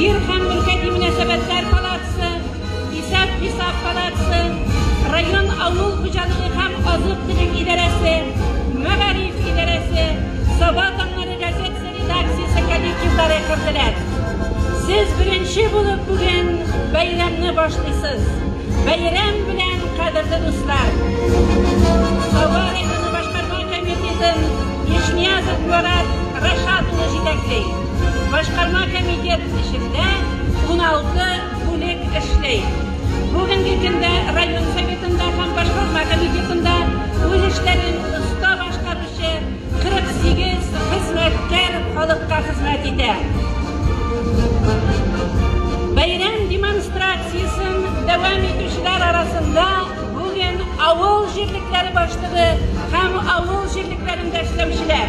Җир һәм мөлкәти мөнәсәбәтләр палатасы, Исәп-хисап палатасы, район авыл хуҗалыгы һәм азык-төлек идарәсе, мәгариф идарәсе, Саба таңнары газетасы редакциясе коллективлары керделәр. Сез беренче булып бүген бәйрәмне башлыйсыз. Бәйрәм белән, кадерле дуслар! Саба районы башкарма комитетын Ишниязов Марат Рашат улы җитәкли. Башкарма комитет эшендә 16 бүлек эшли. Бүгенге көндә район советында һәм башкарма комитетында үз эшләрен оста башкаручы 48 хезмәткәр халыкка хезмәт итә. Бәйрәм демонстрациясен дәвам итүчеләр арасында бүген авыл җирлекләре башлыгы һәм авыл җирлекләрендә эшләүчеләр.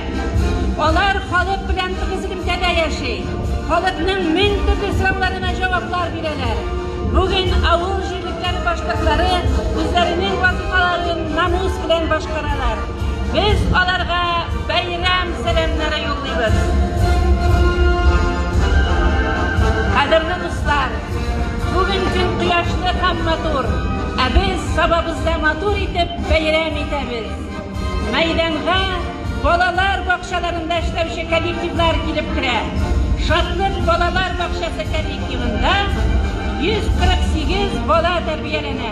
Алар халык белән тыгыз элемтәдә яши. Халыкның мең төрле сорауларына җаваплар бирәләр. Бүген авыл җирлекләре башлыклары үзләренең вазифаларын намус белән башкаралар. Без аларга бәйрәм сәламнәре юллыйбыз. Кадерле дуслар, бүген көн кояшлы һәм матур, ә без Сабабызда матур итеп бәйрәм итәбез. Мәйданга балалар бакчаларында эшләүче коллективлар килеп керә. Шатлык балалар бакчасы коллективында 148 бала тәрбияләнә.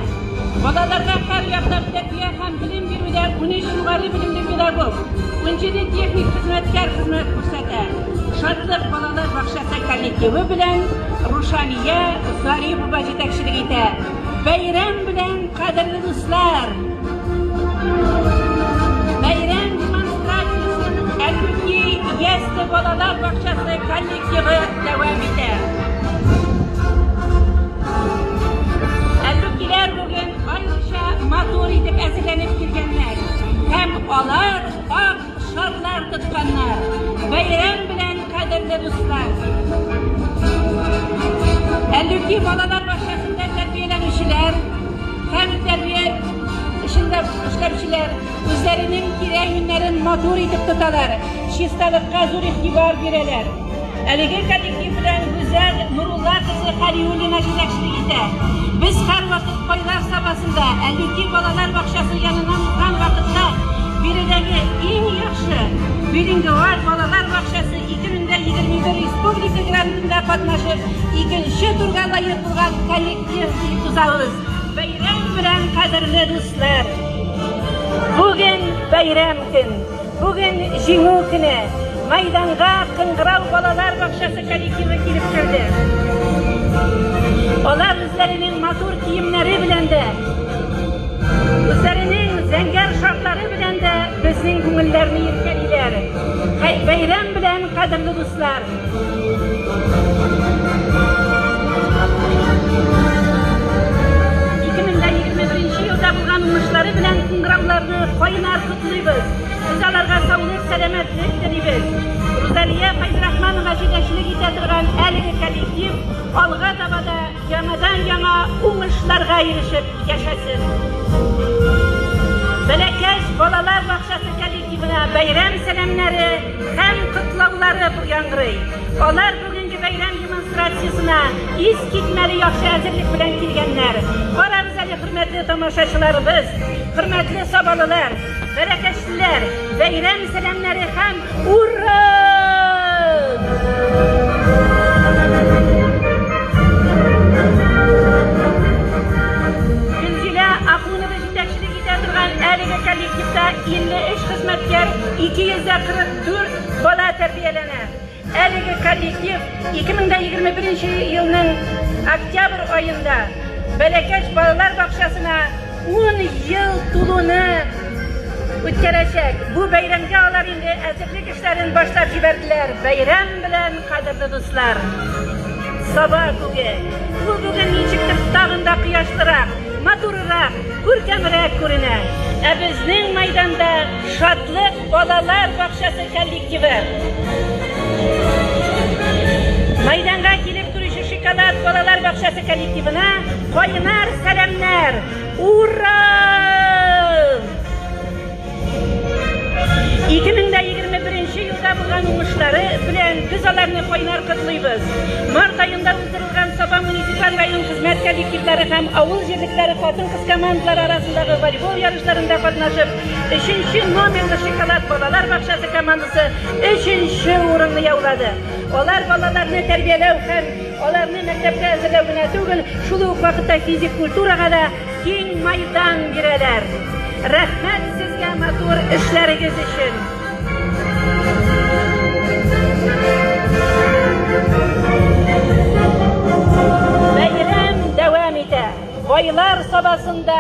Балаларга һәр яклап тәрбия һәм белем бирүдә 13 югары белемле педагог, 17 техник хезмәткәр хезмәт күрсәтә. Шатлык балалар бакчасы коллективы белән Рушания Зарипова җитәкчелек итә. Бәйрәм белән, кадерле дуслар! Бәйрәм демонстрациясен Әллүки ясле балалар бакчасы коллективы дәвам итә. Әллүкиләр бүген аеруча матур итеп әзерләнеп килгәннәр һәм алар ак шарлар тотканнар. Бәйрәм белән, кадерле дуслар! Әллүки балалар бакчасында тәрбияләнүчеләр һәм тәрбия эшендә эшләүчеләр үзләренең тирә-юньнәрен матур итеп тоталар, чисталыкка зур игътибар бирәләр. Әлеге коллектив белән Гүзәл Нурулла кызы Хәлиуллина җитәкчелек итә. Без һәрвакыт Кайлар Сабасында Әллүки балалар бакчасы яныннан узган вакытта биредәге иң яхшы билингваль балалар бакчасы 2021 республика грантында катнашып, икенче турга лаек булган коллектив дип узабыз. Бәйрәм белән, кадерле дуслар! Бүген бәйрәм көн. Бүген Җиңү көне. Мәйданга Кыңгырау балалар бакчасы коллективы килеп керде. Алар үзләренең матур киемнәре белән дә, үзләренең зәңгәр шарлары белән дә безнең күңелләрне иркәлиләр. Бәйрәм белән, кадерле дуслар! Елда булган уңышлары белән кыңгырауларны кайнар котлыйбыз. Без аларга саулык, сәламәтлек телибез. Рузалия Фәйзрахманова җитәкчелек итә торган әлеге коллектив алга таба да яңадан-яңа уңышларга ирешеп яшәсен. Бәләкәч балалар бакчасы коллективына бәйрәм сәламнәре һәм котлаулары яңгырый. Алар бүгенге бәйрәм демонстрациясенә искитмәле яхшы әзерлек белән килгәннәр. Карагыз әле, хөрмәтле тамашачыларыбыз, хөрмәтле сабалылар, бәләкәчлеләр, бәйрәм сәламнәре һәм ура! Гөлзилә Ахунова җитәкчелек итә торган әлеге коллективта 53 хезмәткәр, 244 бала тәрбияләнә. Әлеге коллектив 2021 елның октябрь аенда Бәләкәч балалар бакчасына 10 ел тулуны үткәрәчәк. Бу бәйрәмгә алар инде әзерлек эшләрен башлап җибәрделәр. Бәйрәм белән, кадерле дуслар! Саба күге. Ул бүген ничектер тагын да кояшлырак, матуррак, күркәмрәк күренә. Ә безнең мәйданда Шатлык балалар бакчасы коллективы. Мәйданга килеп керүче Шоколад балалар бакчасы коллективына кайнар сәламнәр! Ура! 2021 елда булган уңышлары белән без аларны кайнар котлыйбыз. Март аенда авыл җирлекләре хатын-кыз командалары арасындагы волейбол ярышларында катнашып, өченче номерлы Шоколад балалар бакчасы командасы өченче урынны яулады. Алар балаларны тәрбияләү һәм аларны мәктәпкә әзерләү генә түгел, шул ук вакытта физик культурага да киң майдан бирәләр. Рәхмәт сезгә матур эшләрегез өчен! Бәйрәм дәвам итә. Байлар Сабасында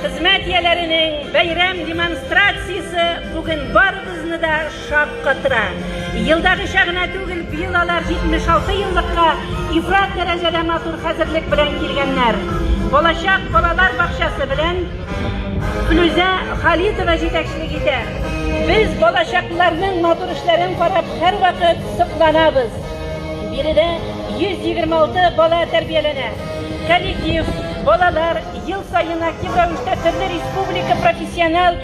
хезмәт ияләренең бәйрәм демонстрациясе бүген барыбызны да шаккатыра. Елдагыча гына түгел, быел алар 76 еллыкка ифрат дәрәҗәдә матур хәзерлек белән килгәннәр. Балачак балалар бакчасы белән Флүзә Халитова җитәкчелек итә. Без балачаклыларның матур эшләрен карап һәрвакыт сокланабыз. Биредә 126 бала тәрбияләнә. Коллектив, балалар ел саен актив рәвештә төрле республика профессиональ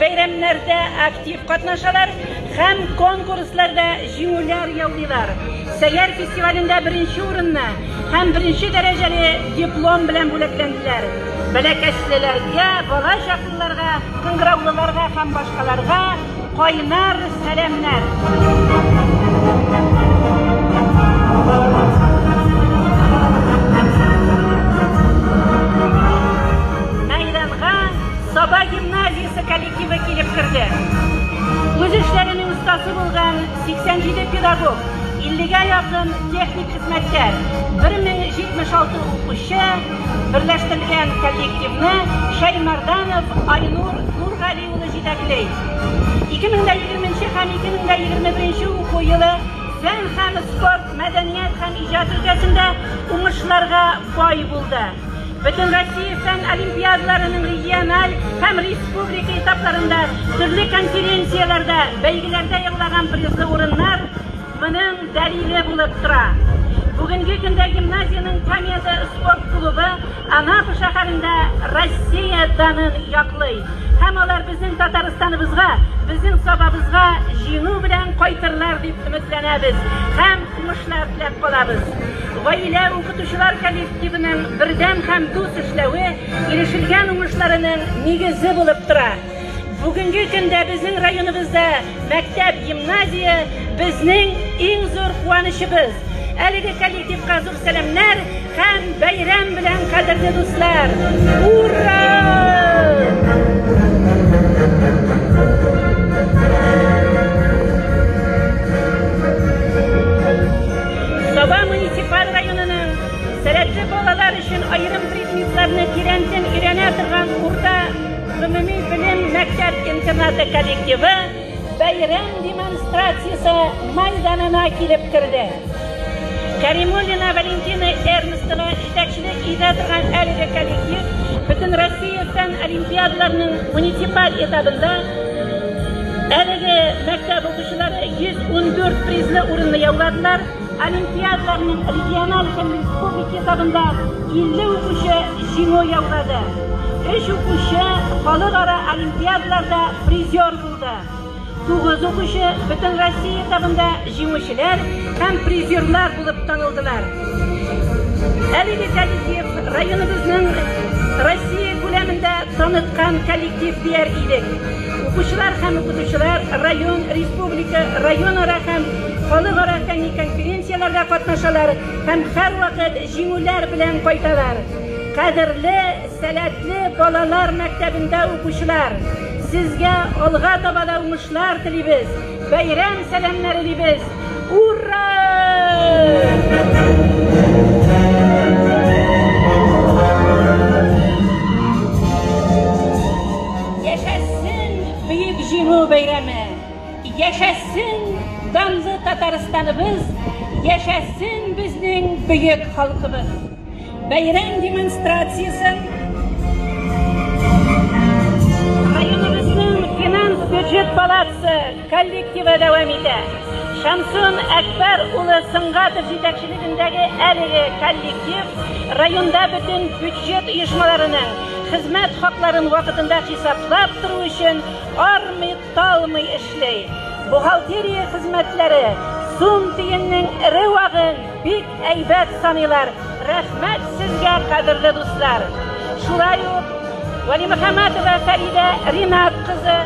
бәйрәмнәрдә актив катнашалар һәм конкурсларда җиңүләр яулыйлар. Сәйяр фестивалендә беренче урынны һәм беренче дәрәҗәле диплом белән бүләкләнделәр. Бәләкәчлеләргә, бала чаклыларга, кыңгыраулыларга һәм башкаларга кайнар сәламнәр. Мәйданга Саба гимназиясе коллективы килеп керде. Үз эшләренең остасы булган 87 педагог, 50гә якын техник хезмәткәр, 1076 укучы берләштерелгән коллективны Шәймәрданов Айнур Нургали улы җитәкли. 2020 һәм 2021 уку елы фән һәм спорт, мәдәният һәм иҗат өлкәсендә уңышларга бай булды. Бөтенроссия фән олимпиадаларының региональ һәм республика этапларында, төрле конференцияләрдә, бәйгеләрдә яулаган призлы урыннар моның дәлиле булып тора. Бүгенге көндә гимназиянең Комета спорт клубы Анапа шәһәрендә Россия данын яклый. Һәм алар безнең Татарстаныбызга, безнең Сабабызга җиңү белән кайтырлар дип өметләнәбез һәм уңышлар теләп калабыз. Гаилә укытучылар коллективының бердәм һәм дус эшләве ирешелгән уңышларының нигезе булып тора. Бүгенге көндә безнең районыбызда мәктәп, гимназия безнең иң зур куанычыбыз. Әлеге коллективка зур сәламнәр һәм бәйрәм белән, кадерле дуслар! Ура! Саба муниципаль районының сәләтле балалар өчен аерым предметларны тирәнтен өйрәнә торган урта гомуми белем мәктәп-интернаты коллективы бәйрәм демонстрациясе майданына килеп керде. Каримуллина Валентина Эрнстова җитәкчелек итә торган әлеге коллектив Бөтенроссия фән олимпиадаларының муниципаль этабында әлеге мәктәп укучылары 114 призлы урынны яуладылар. Олимпиадаларның региональ һәм республика этабында 50 укучы җиңү яулады. Өч укучы халыкара олимпиадаларда призер булды. 9 укучы Бөтенроссия этабында җиңүчеләр һәм призерлар булып танылдылар. Әлеге коллектив районыбызның Россия күләмендә таныткан коллектив дияр идек. Укучылар һәм укытучылар район, республика, районара һәм халыкара фәнни конференцияләрдә катнашалар һәм һәрвакыт җиңүләр белән кайталар. Кадерле, сәләтле балалар мәктәбендә укучылар, сезгә алга таба да уңышлар телибез, бәйрәм сәламнәре дибез. Ура! Яшәсен Бөек Җиңү бәйрәме! Яшәсен данлы Татарстаныбыз, яшәсен безнең бөек халкыбыз! Бәйрәм демонстрациясен районыбызның финанс-бюджет палатасы коллективы дәвам итә. Шамсун Әкбәр улы Сөнгатов җитәкчелегендәге әлеге коллектив районда бөтен бюджет оешмаларының хезмәт хакларын вакытында хисаплап тору өчен армый-талмый эшли. Бухгалтерия хезмәтләре сум тиеннең эре вагын бик әйбәт саныйлар. Рәхмәт сезгә, кадерле дуслар! Шулай ук Вәлимөхәммәтова Фәридә Ринат кызы,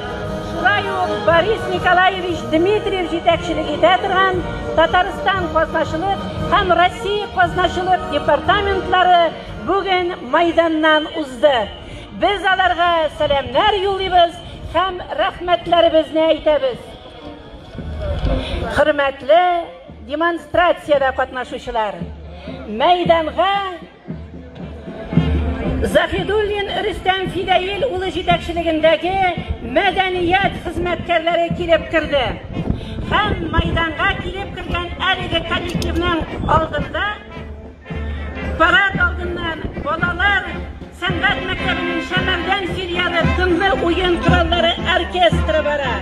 шулай ук Борис Николаевич Дмитриев җитәкчелек итә торган Татарстан казначылык һәм Россия казначылык департаментлары бүген майданнан узды. Без аларга сәламнәр юллыйбыз һәм рәхмәтләребезне әйтәбез. Хөрмәтле демонстрациядә катнашучылар, мәйданга Заһидуллин Рөстәм Фидәил улы җитәкчелегендәге мәдәният хезмәткәрләре килеп керде. Һәм майданга килеп кергән әлеге коллективның алдында Парад алдыннан балалар сәнгать мәктәбенең Шәмәрдән филиалы тынлы уен кораллары оркестры бара.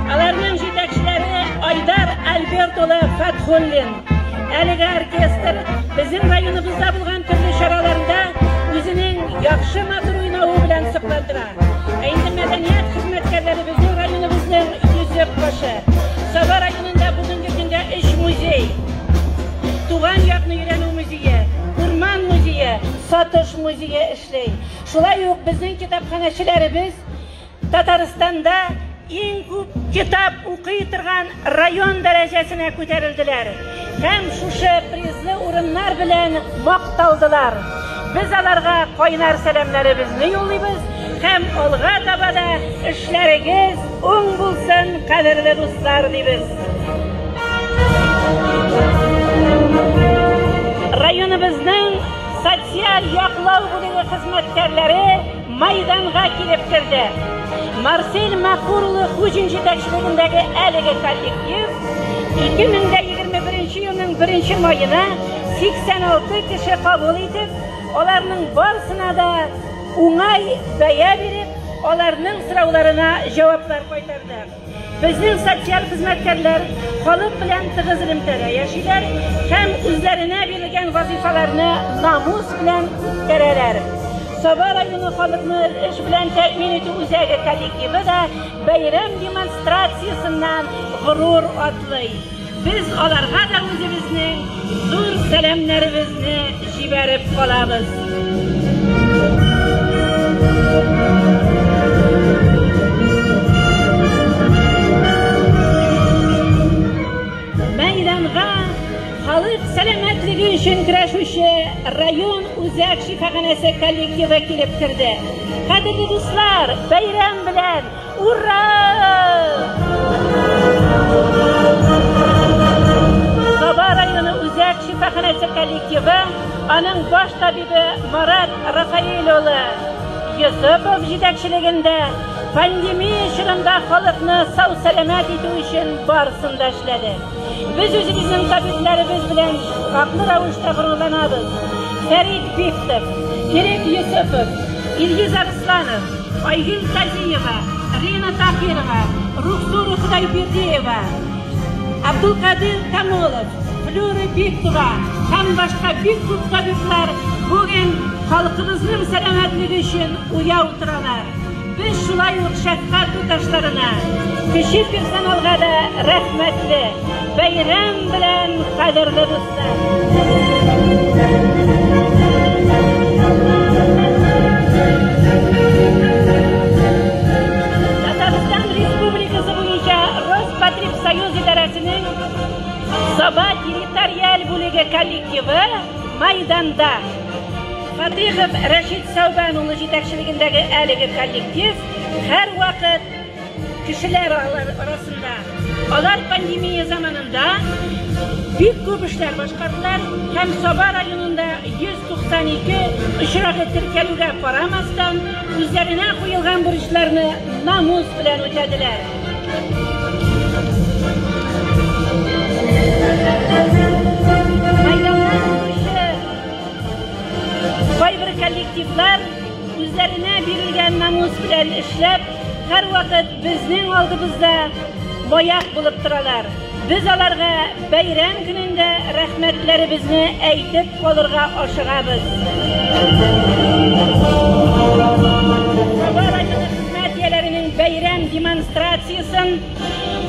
Аларның җитәкчеләре Айдар Альберт улы Фәтхуллин. Әлеге оркестр безнең районыбызда булган төрле чараларда үзенең яхшы матур уйнавы белән сокландыра. Ә инде мәдәният хезмәткәрләре безнең районыбызның йөзек кашы. Саба районында бүгенге көндә өч музей. Туган якны өйрәнү музее, Урман музее, Сатыш музее эшли. Шулай ук безнең китапханәчеләребез Татарстанда иң күп китап укый торган район дәрәҗәсенә күтәрелделәр һәм шушы призлы урыннар белән макталдылар. Без аларга кайнар сәламнәребезне юллыйбыз һәм алга таба да эшләрегез уң булсын, кадерле дуслар, дибез. Районыбызның социаль яклау бүлеге хезмәткәрләре майданга килеп керде. Марсель Макур улы Хуҗин җитәкчелегендәге әлеге коллектив 2021 елның 1 маена 86 кеше кабул итеп, аларның барысына да уңай бәя биреп, аларның сорауларына җаваплар кайтарды. Безнең социаль хезмәткәрләр халык белән тыгыз элемтәдә яшиләр һәм үзләренә бирелгән вазыйфаларны намус белән үткәрәләр. Саба районы халыкны эш белән тәэмин итү үзәге коллективы да бәйрәм демонстрациясеннән горур атлый. Без аларга да үзебезнең зур сәламнәребезне җибәреп калабыз. Мәйданга халык сәламәтлеге өчен көрәшүче район үзәк шифаханәсе коллективы килеп керде. Кадерле дуслар, бәйрәм белән! Ура! Саба районы үзәк шифаханәсе коллективы, аның баш табибы Марат Рафаэль улы Йосыпов җитәкчелегендә пандемия чорында халыкны сау-сәламәт итү өчен барысын да эшләде. Без үзебезнең табибләребез белән хаклы рәвештә горурланабыз. Фәрит Биктов, Ирек Йосыпов, Илгиз Арсланов, Айгөл Тазиева, Рина Таһирова, Рухсура Худайбердиева, Абдулкадир Камолов, Флюра Биктова һәм башка бик күп табиблар бүген халкыбызның сәламәтлеге өчен уяу торалар. Без шулай ук шәфкать туташларына, кече персоналга да рәхмәтле. Бәйрәм белән, кадерле дуслар! Татарстан Республикасы буенча Роспотребсоюз идарәсенең Саба территориаль бүлеге коллективы Майданда. Фатыйхов Рәшит Сәүбән улы җитәкчелегендәге әлеге коллектив һәрвакыт кешеләр арасында. Алар пандемия заманында бик күп эшләр башкардылар һәм Саба районында 192 очрагы теркәлүгә карамастан, үзләренә куелган бурычларны намус белән үтәделәр. Мәйданнан узучы кайбер коллективлар үзләренә бирелгән намус белән эшләп, һәрвакыт безнең алдыбызда маяк булып торалар. Без аларга бәйрәм көнендә рәхмәтләребезне әйтеп калырга ашыгабыз. Саба районы хезмәт ияләренең бәйрәм демонстрациясен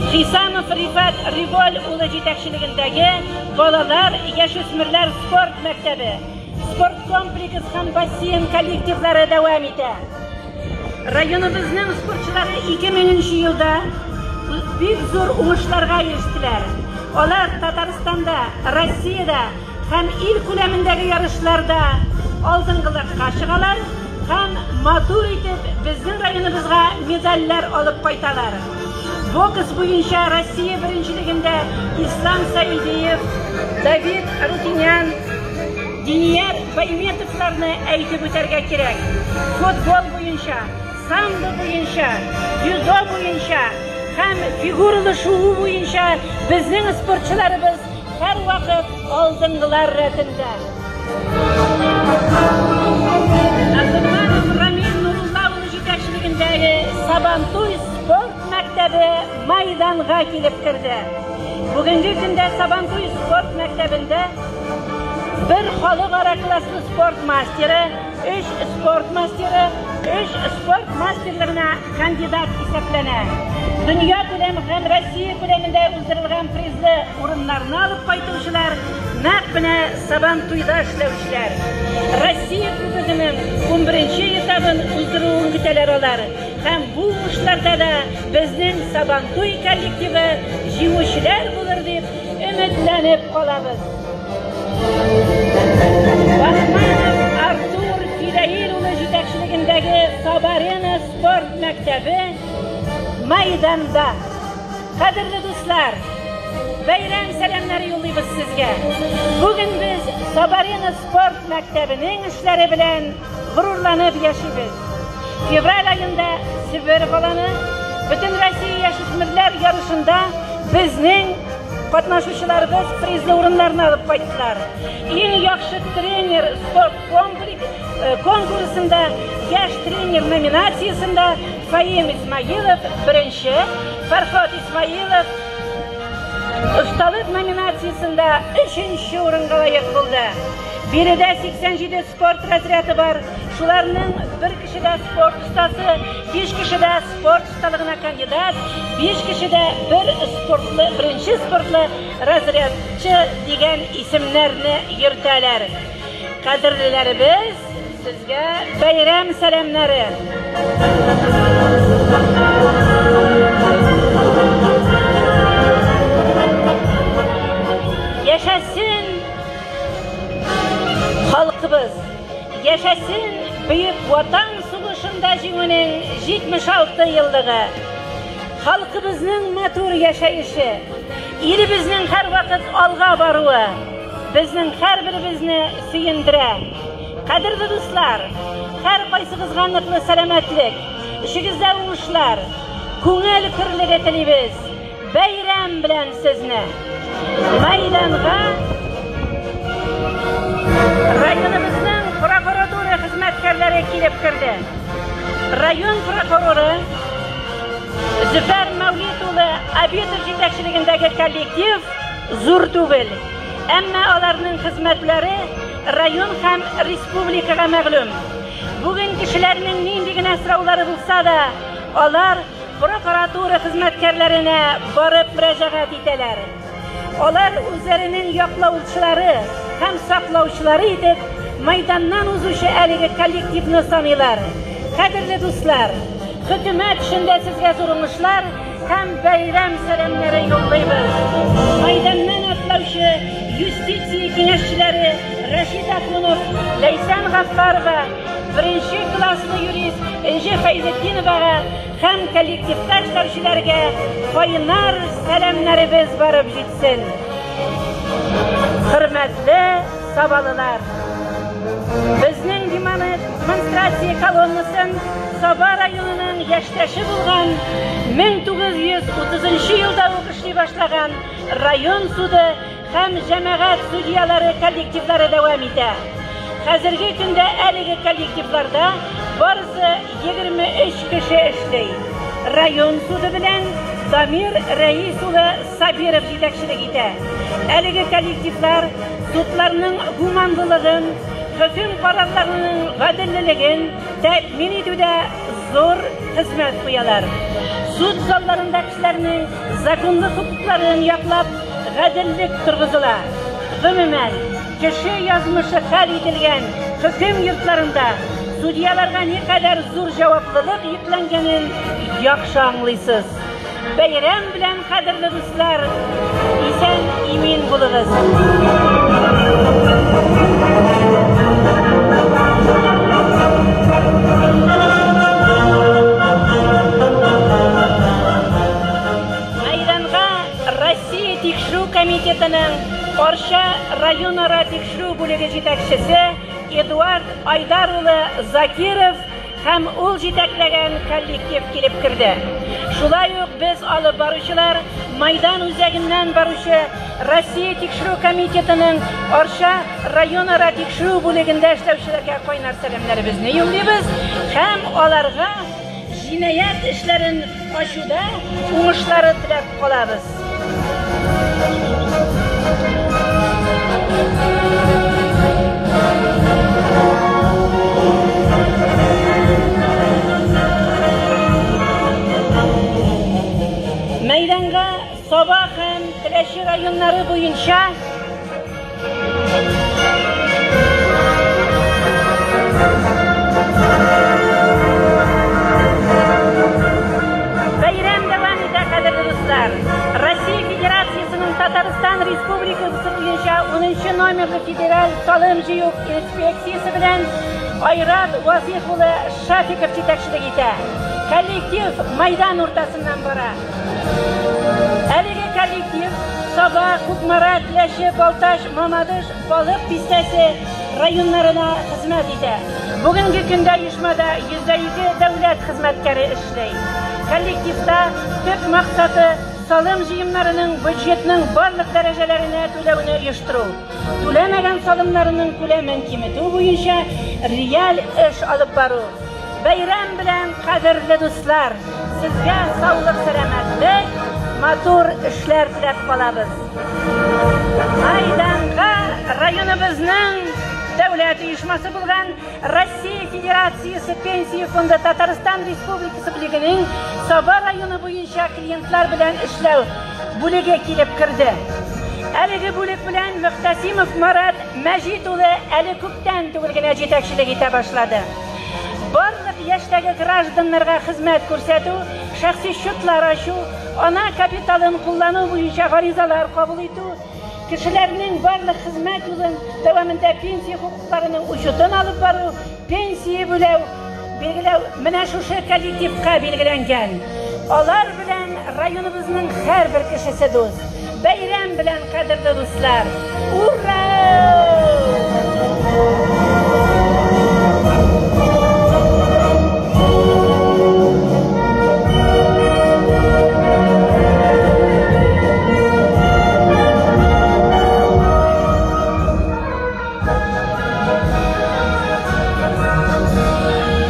Хисамов Рифат Риволь улы җитәкчелегендәге балалар, яшүсмерләр спорт мәктәбе, Спорткомплекс һәм бассейн коллективлары дәвам итә. Районыбызның спортчылары 2000 нче елда бик зур уңышларга ирештеләр. Алар Татарстанда, Россиядә һәм ил күләмендәге ярышларда алдынгылыкка чыгалар һәм матур итеп безнең районыбызга медальләр алып кайталар. Бокс буенча Россия беренчелегендә Ислам Саидиев, Давид Арутюнян, Динияр Байметовларны әйтеп үтәргә кирәк. Футбол буенча, самбо буенча, дзюдо буенча һәм фигуралы шуу буенча безнең спортчыларыбыз һәрвакыт алдынгылар рәтендә. Абдулманов Рамил Нурулла улы җитәкчелегендәге Сабантуй спорт мәктәбе майданга килеп керде. Бүгенге көндә Сабантуй спорт мәктәбендә бер халыкара класслы спорт мастеры, өч спорт мастеры, өч спорт мастерлыгына кандидат исәпләнә. Дөнья күләм һәм Россия күләмендә уздырылган призлы урыннарны алып кайтучылар нәкъ менә Сабантуйда эшләүчеләр. Россия Кубогының 11 этабын уздыруын көтәләр алар. Һәм бу уңышларда да безнең Сабантуй коллективы җиңүчеләр булыр дип өметләнеп калабыз. Бахманов Артур Фидаил улы җитәкчелегендәге Сабарена спорт мәктәбе майданда. Кадерле дуслар, бәйрәм сәламнәре юллыйбыз сезгә. Бүген без Сабарена спорт мәктәбенең эшләре белән горурланып яшибез. Февраль аенда Себер баланы Бөтен Россия яшүсмерләр ярышында безнең катнашучыларыбыз призлы урыннарны алып кайттылар. Иң яхшы тренер спорт конкурсында яшь тренер номинациясендә Фаим Исмаилов беренче, Фархат Исмаилов осталык номинациясендә өченче урынга лаек булды. Биредә 87 спорт разряды бар. Шуларның бер кеше дә спорт остасы, 5 кеше дә спорт осталыгына кандидат, 5 кеше дә бер спортлы, беренче спортлы разрядчы дигән исемнәрне йөртәләр. Кадерлеләребез, сезгә бәйрәм сәламнәре. Яшәсен халкыбыз, яшәсен Бөек Ватан сугышында җиңүнең 76 еллыгы. Халкыбызның матур яшәеше, илебезнең һәрвакыт алга баруы безнең һәрберебезне сөендерә. Кадерле дуслар, һәркайсыгызга ныклы сәламәтлек, эшегездә уңышлар, күңел көрлеге телибез. Бәйрәм белән сезне! Майданга районыбызның прокуратура хезмәткәрләре килеп керде. Район прокуроры Зөфәр Мәүлит улы Абитов җитәкчелегендәге коллектив зур түгел. Әмма аларның хезмәтләре район һәм республикага мәгълүм. Бүген кешеләрнең нинди генә сораулары булса да, алар прокуратура хезмәткәрләренә барып мөрәҗәгать итәләр. Алар үзләренең яклаучылары һәм саклаучылары итеп майданнан узучы әлеге коллективны саныйлар. Кадерле дуслар, хөкүмәт эшендә сезгә зур уңышлар һәм бәйрәм сәламнәре юллыйбыз. Майданнан атлаучы юстиция киңәшчеләре Рәшит Ахунов, Ләйсән Гаффарова, беренче класслы юрист Энҗе Фәйзетдиновага һәм коллективта эшләүчеләргә кайнар сәламнәребез барып җитсен. Хөрмәтле сабалылар! Безнең демонстрация колоннасын Саба районының яшьтәше булган 1930 елда ук эшли башлаган район суды һәм җәмәгать судьялары коллективлары дәвам итә. Хәзерге көндә әлеге коллективларда барысы 23 кеше эшли. Район суды белән Дамир Рәис улы Сабиров җитәкчелек итә. Әлеге коллективлар судларның гуманлылыгын, хөкем карарларының гаделлелеген тәэмин итүдә зур хезмәт куялар. Суд залларында кешеләрнең законлы хокукларын яклап, гаделлек торгызыла. Гомумән, Кеше язмышы хәл ителгән хөкем йортларында судьяларга никадәр зур җаваплылык йөкләнгәнен яхшы аңлыйсыз. Бәйрәм белән, кадерле дуслар! Исән-имин булыгыз! Мәйданга Россия Тикшерү комитетының Арча районара тикшерү бүлеге җитәкчесе Эдуард Айдар улы Закиров һәм ул җитәкләгән коллектив килеп керде. Шулай ук без алып баручылар Майдан үзәгеннән баручы Россия Тикшерү комитетының Арча районара тикшерү бүлегендә эшләүчеләргә кайнар сәламнәребезне юллыйбыз һәм аларга җинаять эшләрен ачуда уңышлары теләп калабыз. Мәйданга Саба һәм Теләче районнары буенча Бәйрәм дәвам итә, кадерле дуслар. Россия Федерациясенең Татарстан Республикасы буенча 10 номерлы федераль салым җыю инспекциясе белән Айрат Вазих улы Шафиков җитәкчелек итә. Коллектив майдан уртасыннан бара. Әлеге коллектив Саба, Кукмара, Теләче, Балтач, Мамадыш, Балык Бистәсе районнарына хезмәт итә. Бүгенге көндә оешмада 102 дәүләт хезмәткәре эшли. Коллективта төп максаты салым җыемнарының бюджетның барлык дәрәҗәләренә түләүне оештыру, түләмәгән салымнарының күләмен киметү буенча реаль эш алып бару. Бәйрәм белән, кадерле дуслар! Сезгә саулык-сәламәтлек, матур эшләр теләп калабыз. Майданга районыбызның дәүләт оешмасы булган Россия Федерациясе Пенсия фонды Татарстан Республикасы бүлегенең Саба районы буенча клиентлар белән эшләү бүлеге килеп керде. Әлеге бүлек белән Мөхтәсимов Марат Мәҗит улы әле күптән түгел генә җитәкчелек итә башлады. Барлык яшьтәге гражданнарга хезмәт күрсәтү, шәхси счетлар ачу, ана капиталын куллану буенча гаризалар кабул итү, кешеләрнең барлык хезмәт юлын дәвамында пенсия хокукларының учетын алып бару, пенсия бүләү, билгеләү менә шушы коллективка билгеләнгән. Алар белән районыбызның һәрбер кешесе дус. Бәйрәм белән, кадерле дуслар! Ура!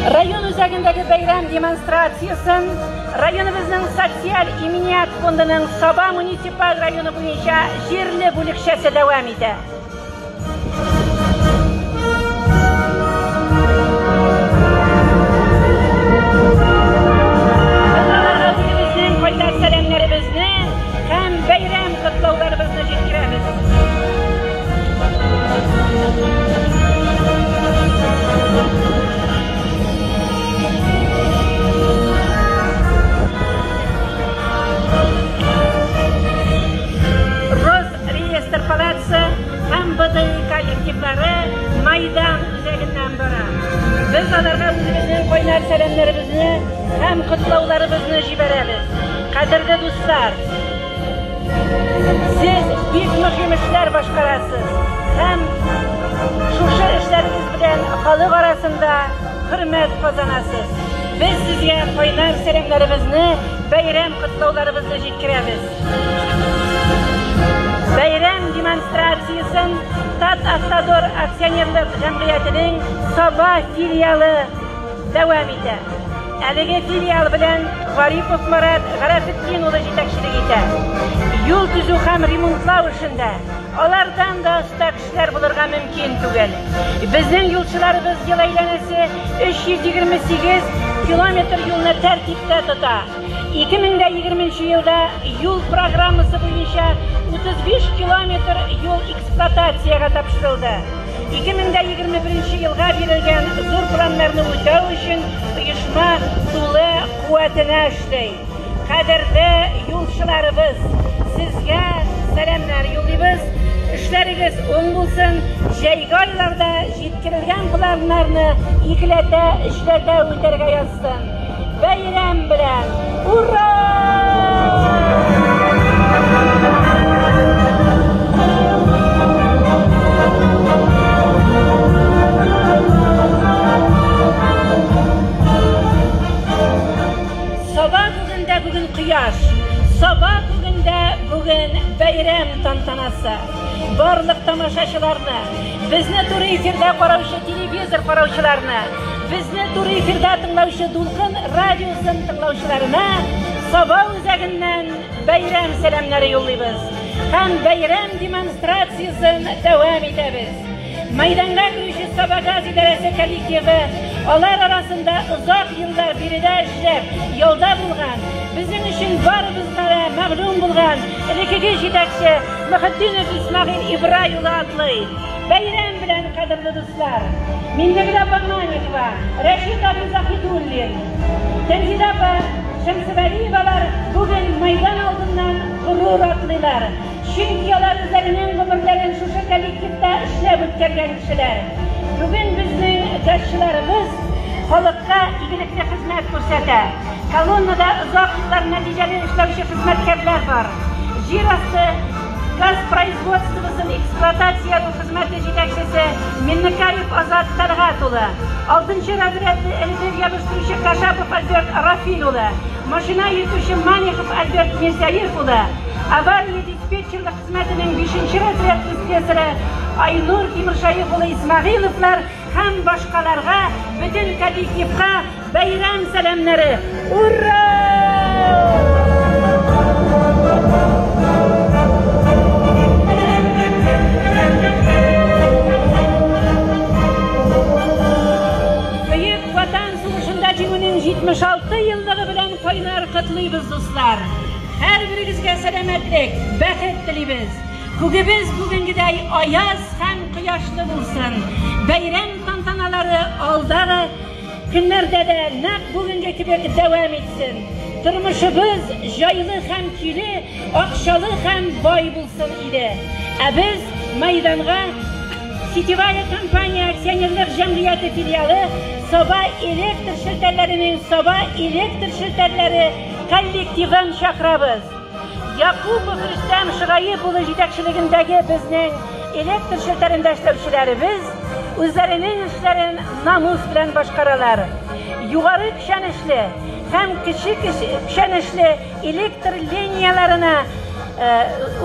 Район үзәгендәге бәйрәм демонстрациясен районыбызның социаль иминият фондының Саба муниципаль районы буенча җирле бүлекчәсе дәвам итә. Без аларга үзебезнең кайнар сәламнәребезне һәм бәйрәм котлауларыбызны җиткерәбез. Росреестр палатасы һәм БДИ коллективлары Майдан үзәгеннән бара. Без аларга үзебезнең кайнар сәламнәребезне һәм котлауларыбызны җибәрәбез. Кадерле дуслар, сез бик мөһим эшләр башкарасыз һәм шушы эшләрегез белән халык арасында хөрмәт казанасыз. Без сезгә кайнар сәламнәребезне, бәйрәм котлауларыбызны җиткерәбез. Бәйрәм демонстрациясен Татавтодор акционерлык җәмгыятенең Саба филиалы дәвам итә. Әлеге филиал белән Гарипов Марат Гарәфетдин улы җитәкчелек итә. Юл төзү һәм ремонтлау эшендә алардан да оста кешеләр булырга мөмкин түгел. Безнең юлчыларыбыз ел әйләнәсе 328 километр юлны тәртиптә тота. 2020 елда юл программасы буенча 35 километр юл эксплуатациягә тапшырылды. 2021 елга бирелгән зур планнарны үтәү өчен оешма тулы куәтенә эшли. Кадерле юлчыларыбыз, сезгә сәламнәр юллыйбыз. Эшләрегез уң булсын, җәйге айларда җиткерелгән планнарны икеләтә, өчләтә үтәргә язсын. Бәйрәм белән! Ура! Саба күгендә бүген кояш, Саба күгендә бүген бәйрәм тантанасы. Барлык тамашачыларны, безне туры эфирда караучы телевизор караучыларны, безне туры эфирда тыңлаучы Дулкын радиосын тыңлаучыларына Саба үзәгеннән бәйрәм сәламнәре юллыйбыз. Һәм бәйрәм демонстрациясен дәвам итәбез. Мәйданга керүче Сабагаз идарәсе коллективы, алар арасында озак еллар биредә эшләп, ялда булган, безнең өчен барыбызга да мәгълүм булган элеккеге җитәкче Мөхетдинов Исмәгыйль Ибрай улы атлый. Бәйрәм белән, кадерле дуслар! Миннегөл апа Манихова, Рәшит абый Заһидуллин, Тәнзилә апа Шәмсевәлиевалар бүген мәйдан алдыннан горур атлыйлар. Чөнки алар үзләренең гомерләрен шушы коллективта эшләп үткәргән кешеләр. Бүген безнең газчыларыбыз халыкка игелекле хезмәт күрсәтә. Колоннада озак еллар нәтиҗәле эшләүче хезмәткәрләр бар. Җир асты газ производствосын эксплуатацияләү хезмәте җитәкчесе Миннекаев Азат Тәлгать улы, алтынчы разрядлы эретеп ябыштыручы Кашапов Альберт Рафил улы, машина йөртүче Манихов Альберт Мирзяев улы, авария диспетчерлык хезмәтенең бишенче разрядлы слесаре Айнур Тимершаев улы Исмәгыйловлар һәм башкаларга, бөтен коллективка бәйрәм сәламнәре! Ура! Бөек Ватан сугышында җиңүнең 76 еллыгы белән кайнар котлыйбыз, дуслар! Һәрберегезгә сәламәтлек, бәхет телибез! Күгебез бүгенгедәй аяз һәм кояшлы булсын! Бәйрәм тантаналары алдагы көннәрдә дә нәкъ бүгенге кебек дәвам итсен! Тормышыбыз җайлы һәм көйле, акчалы һәм бай булсын иде! Ә без мәйданга Сетевая компания акционерлык җәмгыяте филиалы Саба электр челтәрләренең Саба электр челтәрләре коллективын чакырабыз. Якупов Рөстәм Шыгаеп улы җитәкчелегендәге безнең электр челтәрендә эшләүчеләребез үзләренең эшләрен намус белән башкаралар. Югары көчәнешле һәм кече көчәнешле электр линияләренә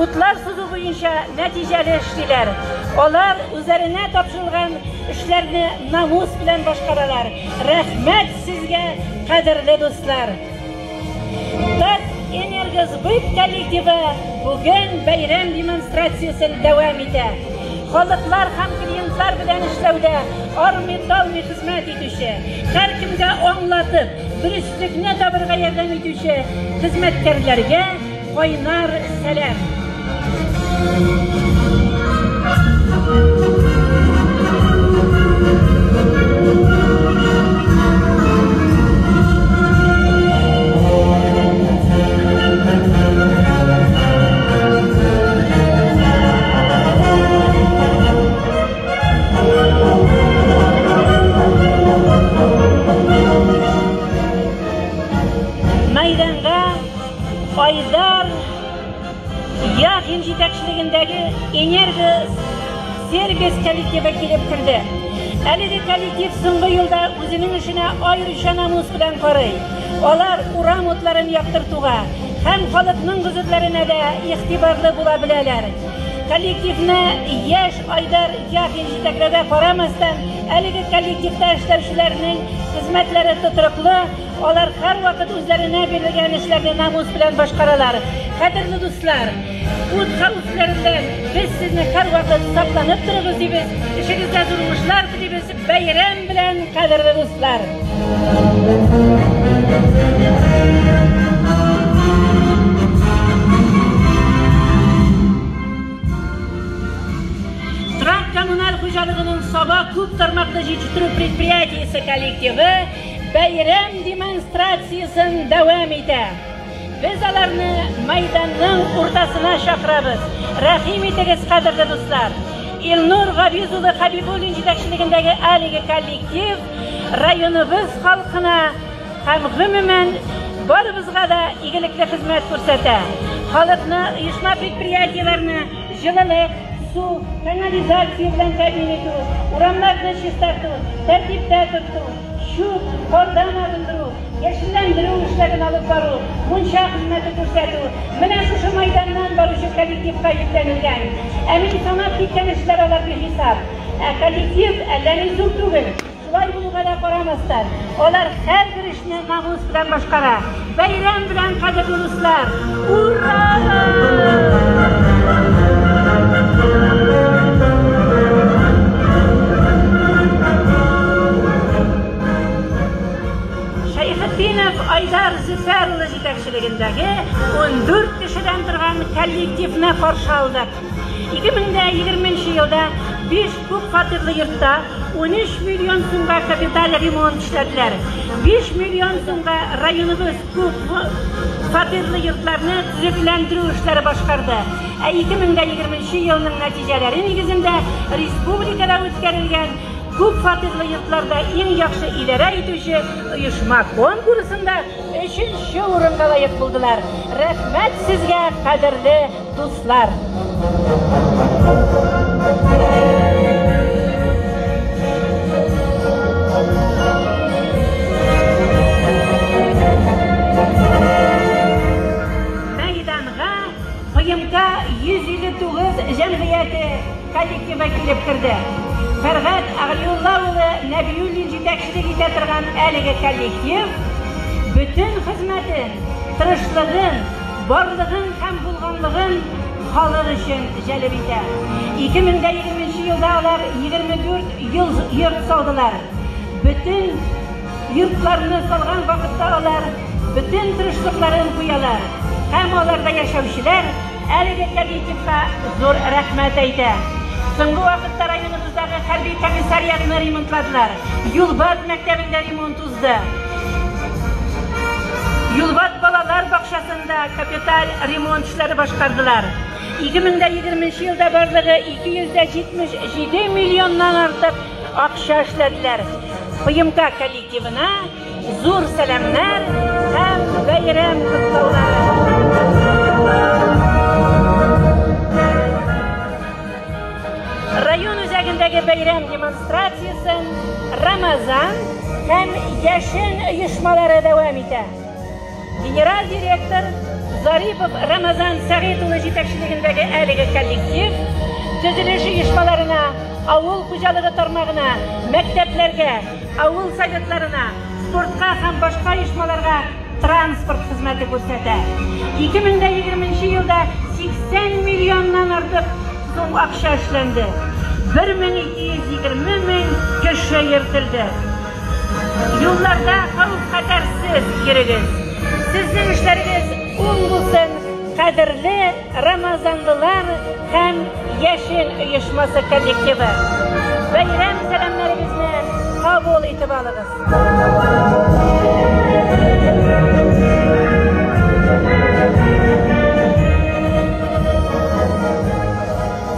утлар сызу буенча нәтиҗәле эшлиләр. Алар үзләренә тапшырылган эшләрне намус белән башкаралар. Рәхмәт сезгә, кадерле дуслар! Татэнергосбыт коллективы бүген бәйрәм демонстрациясен дәвам итә. Халыклар һәм клиентлар белән эшләүдә армый-талмый хезмәт итүче, һәркемгә аңлатып, дөреслекне табырга ярдәм итүче хезмәткәрләргә кайнар сәлам! Мәйданга Айдар Яхин җитәкчелегендәге Энерго сервис коллективы килеп керде. Әлеге коллектив соңгы елда үзенең эшенә аеруча намус белән карый. Алар урам утларын яктыртуга һәм халыкның гозерләренә дә игътибарлы була беләләр. Коллективны яшь Айдар Яхин җитәкләүгә карамастан, әлеге коллективта эшләүчеләрнең хезмәтләре тотрыклы, алар һәрвакыт үзләренә бирелгән эшләрне намус белән башкаралар. Кадерле дуслар, ут хәвефләреннән без сезне һәрвакыт сакланып торыгыз дибез, эшегездә зур уңышлар телибез. Бәйрәм белән, кадерле дуслар! җитештерү предприятиесе коллективы бәйрәм демонстрациясен дәвам итә. Без аларны мәйданның уртасына чакырабыз. Рәхим итегез, кадерле дуслар! Илнур Габиз улы Хәбибуллин җитәкчелегендәге әлеге коллектив районыбыз халкына һәм гомумән барыбызга да игелекле хезмәт күрсәтә. Халыкны, оешма-предприятиеләрне җылылык, су, канализация белән тәэмин итү, урамнарны чистарту, тәртиптә тоту, чүп, кардан арындыру, яшелләндерү эшләрен алып бару, мунча хезмәте күрсәтү менә шушы мәйданнан баручы коллективка йөкләнелгән. Ә мин санап киткән эшләр алар бихисап. Ә коллектив әллә ни зур түгел. Шулай булуга да карамастан, алар һәрбер эшне намус белән башкара. Бәйрәм белән, кадерле дуслар! Ура! Шәйхетдинов Айдар Зөфәр улы җитәкчелегендәге 14 кешедән торган коллективны каршы алдык. 2020 елда 5 күп фатирлы йортта 13 миллион сумга капиталь ремонт эшләделәр. 5 миллион сумга районыбыз күп фатирлы йортларны төзекләндерү эшләре башкарды. Ә 2020 елның нәтиҗәләре нигезендә республикада үткәрелгән күп фатирлы йортларда иң яхшы идарә итүче оешма конкурсында өченче урынга лаек булдылар. Рәхмәт сезгә, кадерле дуслар! Мәйданга ПМК 159 җәмгыяте коллективы килеп керде. Фәргать Әгълиулла улы Нәбиуллин җитәкчелек итә торган әлеге коллектив бөтен хезмәтен, тырышлыгын, барлыгын һәм булганлыгын халык өчен җәлеп итә. 2020 елда алар 24 йорт салдылар. Бөтен йортларны салган вакытта алар бөтен тырышлыкларын куялар һәм аларда яшәүчеләр әлеге коллективка зур рәхмәт әйтә. Соңгы вакытта районыбыздагы хәрби комиссариатны ремонтладылар. Юлбат мәктәбендә ремонт узды. Юлбат балалар бакчасында капиталь ремонт эшләре башкардылар. 2020 елда барлыгы 277 миллионнан артык акча эшләделәр. ПМК коллективына зур сәламнәр һәм бәйрәм котлаулары. Район үзәгендәге бәйрәм демонстрациясен Рамазан һәм Яшен оешмалары дәвам итә. Генераль директор Зарипов Рамазан Сәгыйть улы җитәкчелегендәге әлеге коллектив төзелеш оешмаларына, авыл хуҗалыгы тармагына, мәктәпләргә, авыл советларына, спортка һәм башка оешмаларга транспорт хезмәте күрсәтә. 2020 елда 80 миллионнан артык сум акча эшләнде. 1220 мең кеше йөртелде. Юлларда хәвеф-хәтәрсез йөрегез. Сезнең эшләрегез уң булсын, кадерле рамазанлылар һәм Яшел оешмасы коллективы. Бәйрәм сәламнәребезне кабул итеп алыгыз.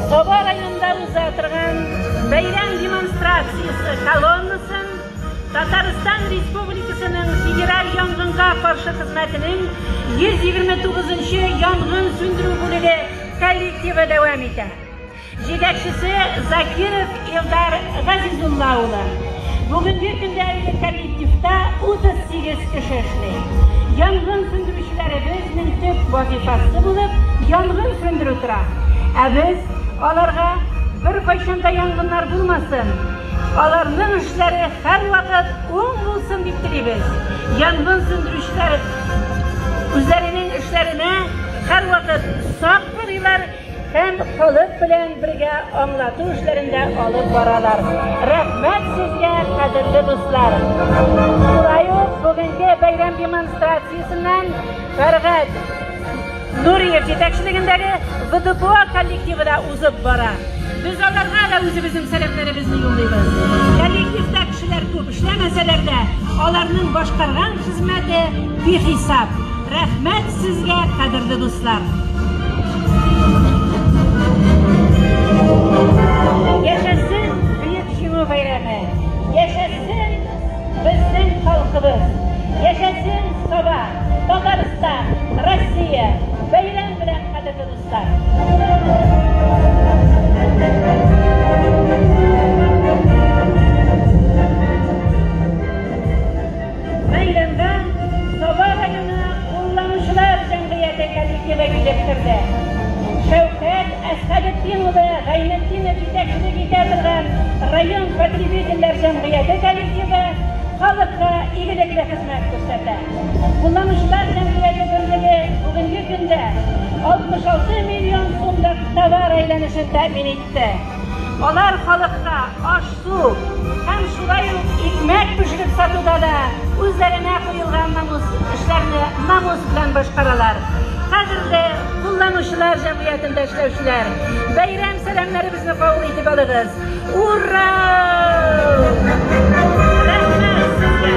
Саба районында уза торган бәйрәм демонстрациясе колоннасын Татарстан Республикасының Федераль янгынга каршы хезмәтенең 129 янгын сүндерү бүлеге коллективы дәвам итә. Җитәкчесе Закиров Илдар Газизулла улы. Бүгенге көндә әлеге коллективта 38 кеше эшли. Янгын сүндерүчеләребезнең төп вазифасы булып янгын сүндерү тора. Ә без аларга беркайчан да янгыннар булмасын, аларның эшләре һәрвакыт уң булсын дип телибез. Янгын сүндерүчеләр үзләренең эшләренә һәрвакыт сак карыйлар һәм халык белән бергә аңлату эшләрен дә алып баралар. Рәхмәт сезгә, кадерле дуслар! Шулай ук бүгенге бәйрәм демонстрациясеннән Фәргать Нуриев җитәкчелегендәге ВДПО коллективы да узып бара. Без аларга да үзебезнең сәламнәребезне юллыйбыз. Коллективта кешеләр күп эшләмәсәләр дә, аларның башкарган хезмәте бихисап. Рәхмәт сезгә, кадерле дуслар! Яшәсен Бөек Җиңү бәйрәме! Яшәсен безнең халкыбыз! Яшәсен Саба, Татарстан, Россия! Бәйрәм белән, кадерле дуслар! Мәйданда Саба районы кулланучылар җәмгыяте коллективы килеп керде. Шәүкәт Әсхәдетдин улы Гайнетдинов җитәкчелек итә торган район потребительләр җәмгыяте коллективы халыкка игелекле хезмәт күрсәтә. Кулланучылар җәмгыяте берлеге бүгенге көндә 66 миллион сумлык товар әйләнешен тәэмин итте. Алар халыкка аш-су һәм шулай ук икмәк пешереп сатуда да үзләренә куелган намус эшләрне намус белән башкаралар. Кадерле кулланучылар җәмгыятендә эшләүчеләр, бәйрәм сәламнәребезне кабул итеп алыгыз. Ура! Рәхмәт сезгә!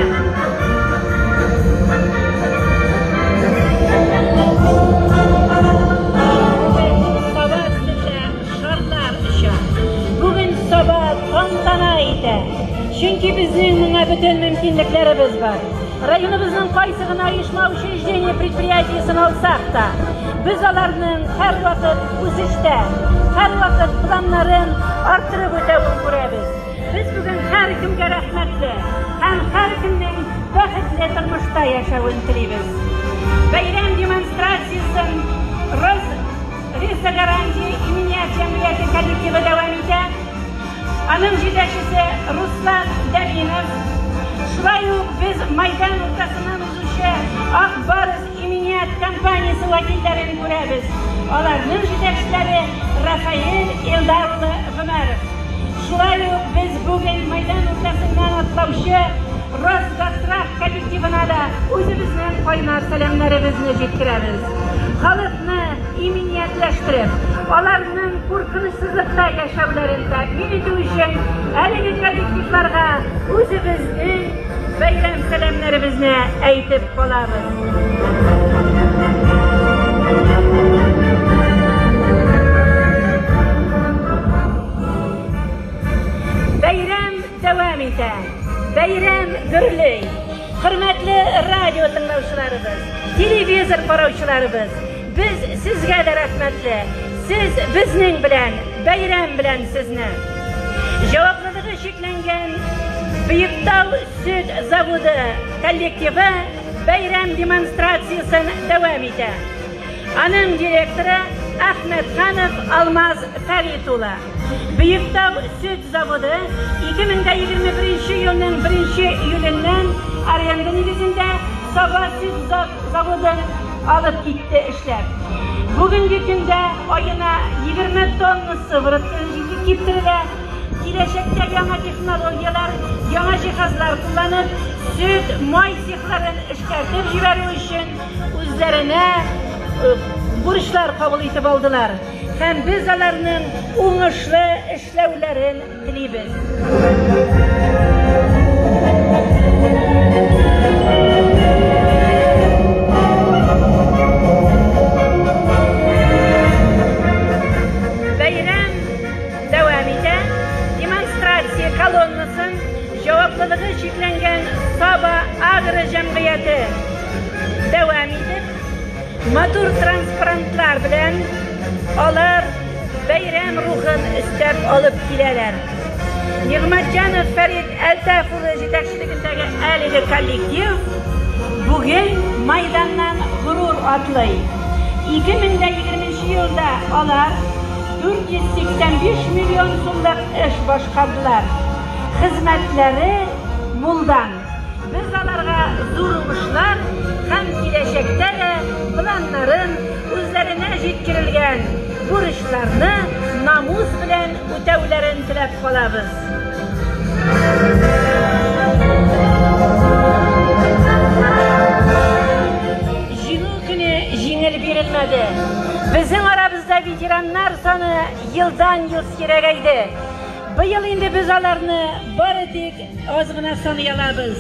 Бүген Саба өстендә шарлар оча. Бүген Саба тантана итә. Чөнки безнең моңа бөтен мөмкинлекләребез бар. Районыбызның кайсы гына оешма, учреждение, предприятиесен алсак та, без аларның һәрвакыт үсештә, һәрвакыт планнарын арттырып үтәвен күрәбез. Без бүген һәркемгә рәхмәтле һәм һәркемнең бәхетле тормышта яшәвен телибез. Бәйрәм демонстрациясен Рос Ресогарантия иминият җәмгыяте коллективы дәвам итә. Аның җитәкчесе Руслан Дәминов. Шулай ук без майдан уртасыннан узучы Ак Барс иминият компаниясе вәкилләрен күрәбез. Аларның җитәкчеләре Рафаэль Илдар улы Гомәров. Шулай ук без бүген майдан уртасыннан атлаучы Росгосстрах коллективына да үзебезнең кайнар сәламнәребезне җиткерәбез. Халыкны иминиятләштереп, аларның куркынычсызлыкта яшәүләрен тәэмин итү өчен әлеге коллективларга үзебезнең бәйрәм сәламнәребезне әйтеп калабыз. Бәйрәм дәвам итә. Бәйрәм гөрли. Хөрмәтле радио тыңлаучыларыбыз, телевизор караучыларыбыз, без сезгә дә рәхмәтле. Сез безнең белән, бәйрәм белән сезне. Җаваплылыгы чикләнгән Биектау сөт заводы коллективы бәйрәм демонстрациясен дәвам итә. Аның директоры Әхмәтханов Алмаз Фәрит улы. Биектау сөт заводы 2021 елның 1 июленнән аренда нигезендә Саба сөт заводын алып китте эшләп. Бүгенге көндә аена 20 тонна сыворотка киптерелә. Киләчәктә яңа технологияләр, яңа җиһазлар кулланып, сөт, май цехларын эшкәртеп җибәрү өчен үзләренә бурычлар кабул итеп алдылар. Һәм без аларның уңышлы эшләүләрен телибез. Бәйрәм дәвам итә. Демонстрация колоннасын җаваплылыгы чикләнгән Саба Агро җәмгыяте дәвам итеп, Матур транспарантлар белән алар бәйрәм рухын өстәп алып киләләр. Нигъмәтҗанов Фәрит Әлтәф улы җитәкчелегендәге әлеге коллектив бүген майданнан горур атлый. 2020 елда алар 485 миллион сумлык эш башкардылар. Хезмәтләре мулдан. Без аларга зур уңышлар һәм киләчәктә дә планнарын, үзләренә җиткерелгән бурычларны намус белән үтәүләрен теләп калабыз. Җиңү көне җиңел бирелми. ителмәде. Безнең арабызда ветераннар саны елдан-ел сирәгәйде. Быел инде без аларны бары тик аз гына саный алабыз.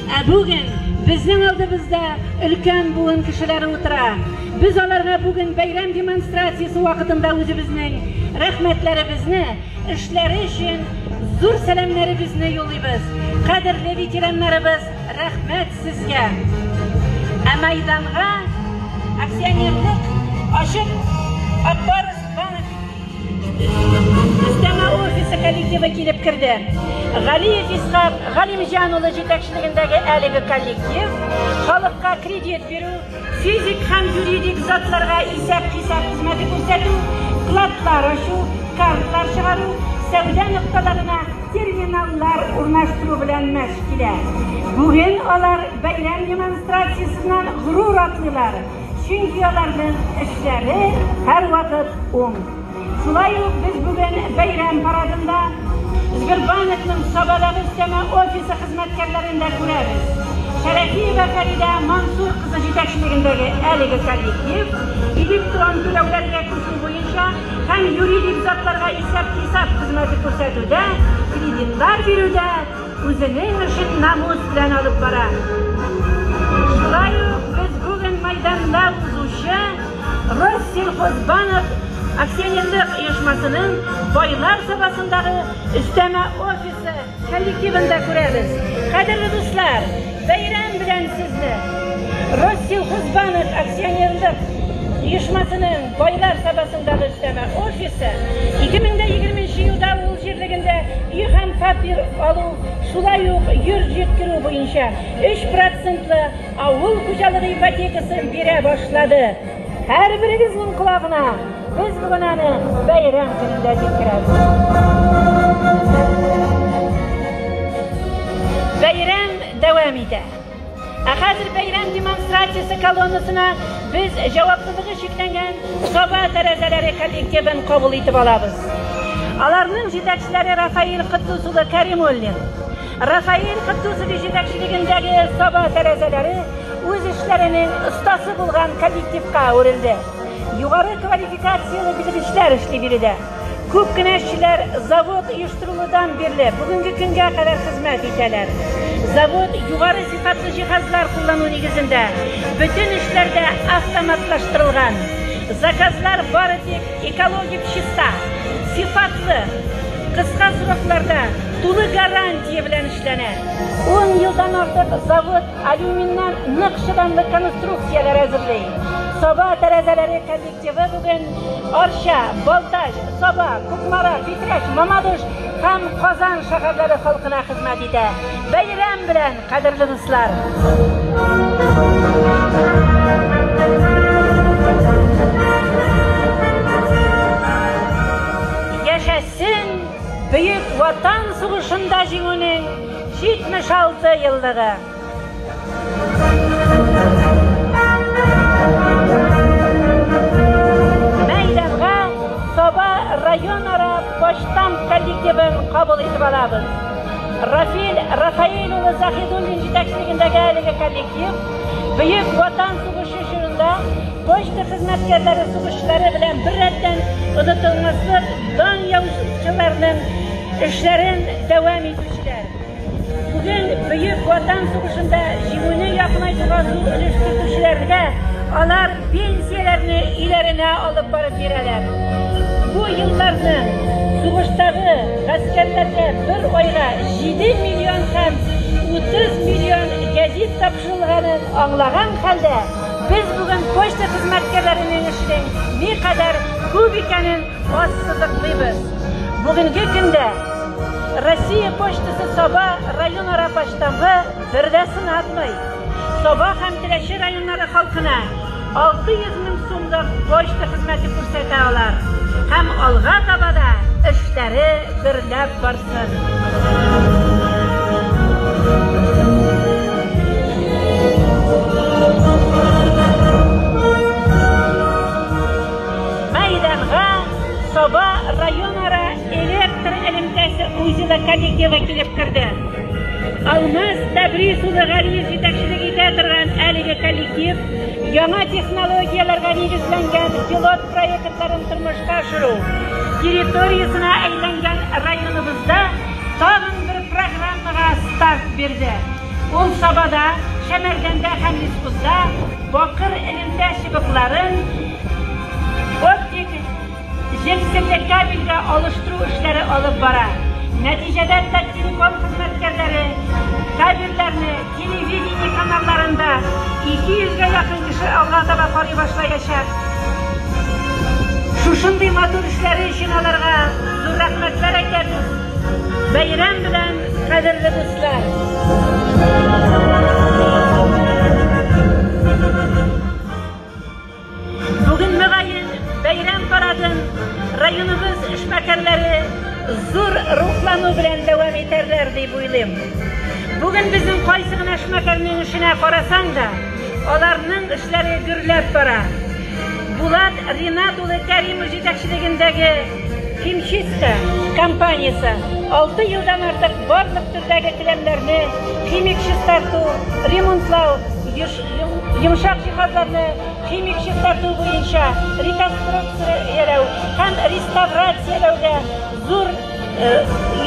Ә бүген безнең алдыбызда өлкән буын кешеләре утыра. Без аларга бүген бәйрәм демонстрациясе вакытында үзебезнең рәхмәтләребезне, эшләре өчен зур сәламнәребезне юллыйбыз. Кадерле ветераннарыбыз, рәхмәт сезгә! Ә мәйданга акционерлык ачык Ак Барс банк өстәмә офисы коллективы килеп керде. Галиев Исхак Галимҗан улы җитәкчелегендәге әлеге коллектив халыкка кредит бирү, физик һәм юридик затларга исәп-хисап хезмәте күрсәтү, вкладлар ачу, картлар чыгару, сәүдә нокталарына терминаллар урнаштыру белән мәш килә. Бүген алар бәйрәм демонстрациясеннән горур атлыйлар, чөнки аларның эшләре һәрвакыт уң. Шулай ук без бүген бәйрәм парадында Сбербанкның Сабадагы өстәмә офисы хезмәткәрләрен дә күрәбез. Шәрәфиева Фәридә Мансур кызы җитәкчелегендәге әлеге коллектив электрон түләүләргә күчү буенча һәм юридик затларга исәп-хисап хезмәте күрсәтүдә, кредитлар бирүдә үзенең эшен намус белән алып бара. Шулай ук без бүген мәйданда узучы Россельхозбанк акционерлык оешмасының Байлар Сабасындагы өстәмә офисы коллективын да күрәбез. Кадерле дуслар, бәйрәм белән сезне! Россельхозбанк акционерлык оешмасының Байлар Сабасындагы өстәмә офисы 2020 елда авыл җирлегендә өй һәм фатир алу, шулай ук йорт җиткерү буенча 3 процентлы авыл хуҗалыгы ипотекасын бирә башлады. Һәрберегезнең колагына без бүген аны бәйрәм көнендә җиткерәбез. Бәйрәм дәвам итә. Ә хәзер бәйрәм демонстрациясе колоннасына без җаваплылыгы чикләнгән Саба тәрәзәләре коллективын кабул итеп алабыз. Аларның җитәкчеләре Рафаил Котдус улы Кәримуллин. Рафаил Котдусович җитәкчелегендәге Саба тәрәзәләре үз эшләренең остасы булган коллективка әверелде. Югары квалификацияле белгечләр эшли биредә. Күп кенә эшчеләр завод оештырылудан бирле бүгенге көнгә кадәр хезмәт итәләр. Завод югары сыйфатлы җиһазлар куллану нигезендә бөтен эшләр дә автоматлаштырылган. Заказлар бары тик экологик чиста, сыйфатлы, кыска срокларда, тулы гарантия белән эшләнә. Ун елдан артык завод алюминнан нык чыдамлы конструкцияләр әзерли. Саба тәрәзәләре коллективы бүген Арча, Балтач, Саба, Кукмара, Питрәч, Мамадыш һәм Казан шәһәрләре халкына хезмәт итә. Бәйрәм белән, кадерле дуслар! Яшәсен Бөек Ватан сугышында җиңүнең 76 еллыгы! Мәйданга Саба районара почтамт коллективын кабул итеп алабыз. Рафил Рафаэль улы Заһидуллин җитәкчелегендәге әлеге коллектив Бөек Ватан сугышы чорында почта хезмәткәрләре сугышчылары белән беррәттән онытылмаслык дан яучыларның эшләрен дәвам итүчеләр. Бүген Бөек Ватан сугышында җиңүне якынайтуга зур өлеш кертүчеләргә алар пенсияләрне өйләренә алып барып бирәләр. Бу елларны сугыштагы гаскәрләргә бер айга 7 миллион һәм 30 миллион гәзит тапшырылганын аңлаган хәлдә, без бүген почта хезмәткәрләренең эшенең никадәр күп икәнен ассызыклыйбыз. Бүгенге көндә Россия почтасы Саба районара почтамгы бер дә сынатмый. Саба һәм Теләче районнары халкына 600 мең сумлык почта хезмәте күрсәтә алар. Һәм алга таба да эшләре гөрләп барсын. Мәйданга Саба районара Электр элемтәсе узелы коллективы килеп керде. Алмаз Тәбрис улы Галиев җитәкчелек итә торган әлеге коллектив яңа технологияләргә нигезләнгән пилот проектларын тормышка ашыру территориясенә әйләнгән районыбызда тагын бер программага старт бирде. Ул Сабада, Шәмәрдәндә һәм Лесхозда бакыр элемтә чыбыкларын оптик җепселле кабельгә алыштыру эшләре алып бара. Нәтиҗәдә Таттелеком хезмәткәрләре кабельләрне телевидение каналларында 200 гә якын кеше алга таба карый башлаячак. Шушындый матур эшләре өчен аларга зур рәхмәтләр әйтәбез. Бәйрәм белән, кадерле дуслар! Бүген, мөгаен, бәйрәм парадын районыбыз эшмәкәрләре зур рухлану белән дәвам итәрләр дип уйлыйм. Бүген безнең кайсы гына эшмәкәрнең эшенә карасаң да, аларның эшләре гөрләп бара. Булат Ринат улы Кәримов җитәкчелегендәге Химчистка компаниясе 6 елдан артык барлык төрдәге келәмнәрне химик чистарту, ремонтлау, йомшак җиһазларны химик чистарту буенча реконструкцияләү һәм реставрацияләүгә зур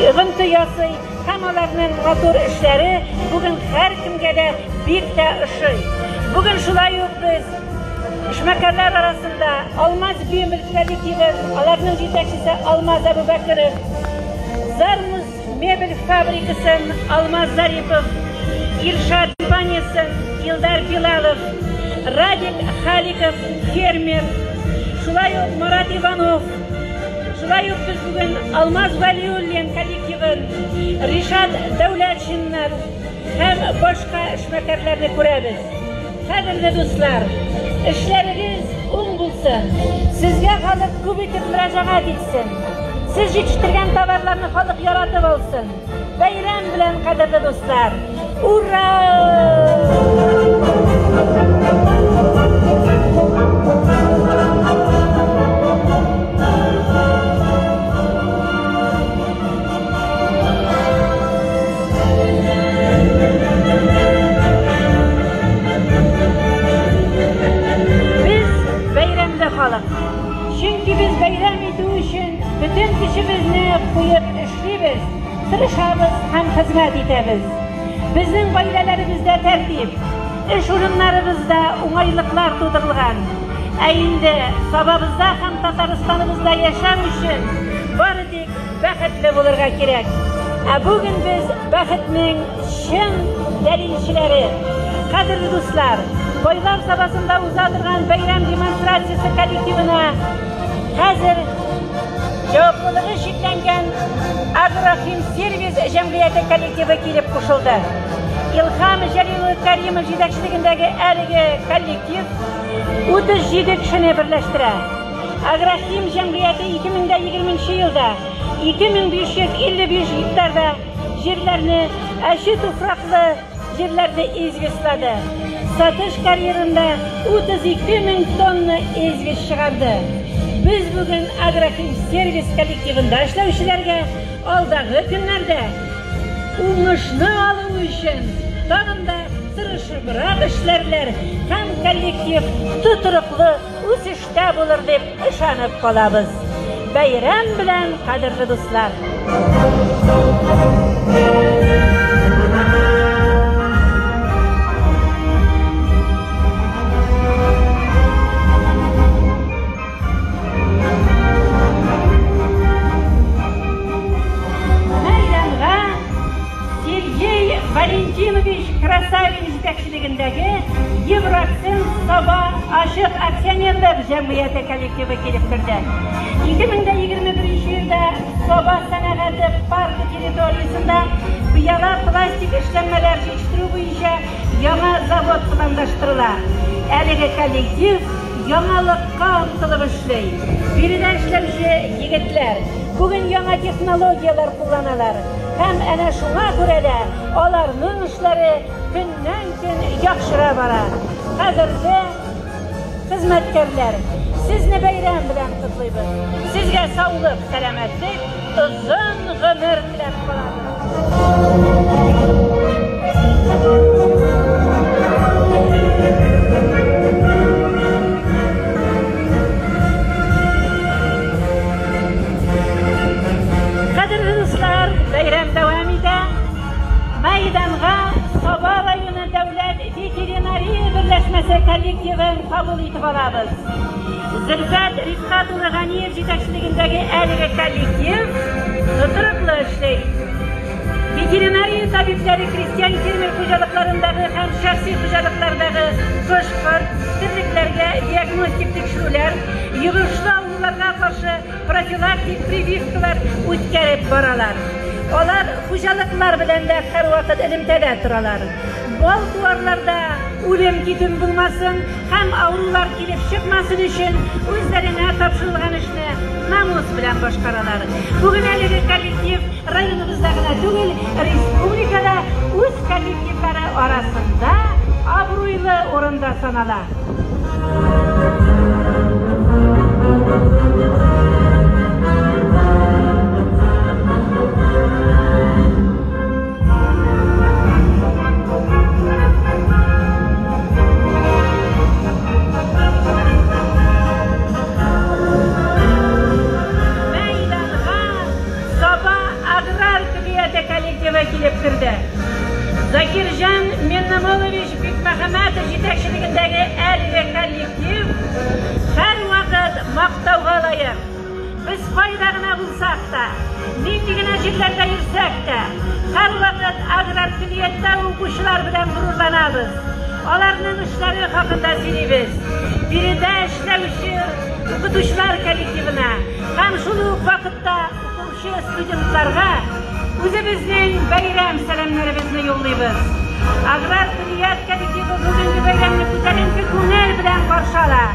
йогынты ясый һәм аларның матур эшләре бүген һәркемгә дә бик тә ошый. Бүген шулай ук без эшмәкәрләр арасында Алмаз Бемель коллективын, аларның җитәкчесе Алмаз Әбүбәкеров, Зармус мебель фабрикасын Алмаз Зарипов, Илшат компаниясен Илдар Билалов, Радик Халиков, фермер, шулай ук Марат Иванов, шулай ук без бүген Алмаз Вәлиуллин коллективын, Ришат Дәүләтшиннар һәм башка эшмәкәрләрне күрәбез. Кадерле дуслар, эшләрегез уң булсын, сезгә халык күп итеп мөрәҗәгать итсен, сез җитештергән товарларны халык яратып алсын. Бәйрәм белән, кадерле дуслар! Ура! Без бәйрәмле халык. Чөнки без бәйрәм итү өчен бөтен көчебезне куеп эшлибез, тырышабыз һәм хезмәт итәбез. Безнең гаиләләребездә тәртип, эш урыннарыбызда уңайлыклар тудырылган. Ә инде Сабабызда һәм Татарстаныбызда яшәү өчен бары тик бәхетле булырга кирәк. Ә бүген без бәхетнең чын дәлилчеләре. Кадерле дуслар, Байлар Сабасында уза торган бәйрәм демонстрациясе коллективына хәзер җаваплылыгы чикләнгән Агрохимсервис җәмгыяте коллективы килеп кушылды. Илһам Җәлил улы Кәримов җитәкчелегендәге әлеге коллектив 37 кешене берләштерә. Агрохим җәмгыяте 2020 елда 2555 гектарда җирләрне әче туфраклы җирләрне известьлады. Сатыш карьерында 32 мең тонна известь чыгарды. Без бүген Агрохимсервис коллективында эшләүчеләргә алдагы көннәрдә уңышны алу өчен тагын да тырышыбрак эшләрләр һәм коллектив тотрыклы үсештә булыр дип ышанып калабыз. Бәйрәм белән, кадерле дуслар! Мәйданга Сергей Валентинович Красавин җитәкчелегендәге Евроакцент Саба ачык акционерлык җәмгыяте коллективы килеп керде. 2021 елда Саба сәнәгате паркы территориясендә пыяла пластик эшләнмәләр җитештерү буенча яңа завод планлаштырыла. Әлеге коллектив яңалыкка омтылып эшли. Биредә эшләүче егетләр бүген яңа технологияләр кулланалар һәм әнә шуңа күрә дә аларның эшләре көннән-көн яхшыра бара. Кадерле хезмәткәрләр, сезне бәйрәм белән котлыйбыз. Сезгә саулык, сәламәтлек, озын гомер теләп калабыз. итеп алабыз. Зөлфәт Рифкать улы Ганиев җитәкчелегендәге әлеге коллектив тотрыклы эшли. Ветеринария табибләре крестьян-фермер хуҗалыкларындагы һәм шәхси хуҗалыклардагы кош-корт, терлекләргә диагностик тикшерүләр, йогышлы авыруларга каршы профилактик прививкалар үткәреп баралар. Алар хуҗалыклар белән дә һәрвакыт элемтәдә торалар. Мал-туарларда үлем-китем булмасын һәм авырулар килеп чыкмасын өчен үзләренә тапшырылган эшне намус белән башкаралар. Бүген әлеге коллектив районыбызда гына түгел, республикада үз коллективлары арасында абруйлы урында санала. Мәйданга Саба аграр көллияте коллективы килеп керде. Закирҗан Миннемуллович Бикмөхәммәтов җитәкчелегендәге әлеге коллектив һәрвакыт мактауга лаек. Без кайда гына булсак та, нинди генә җирләрдә йөрсәк тә, һәрвакыт аграр көллияттә укучылар белән горурланабыз. Аларның эшләре хакында сөйлибез. Биредә эшләүче укытучылар коллективына һәм шул ук вакытта укучы студентларга үзебезнең бәйрәм сәламнәребезне юллыйбыз. Аграр көллият коллективы бүгенге бәйрәмне күтәренке күңел белән каршы ала.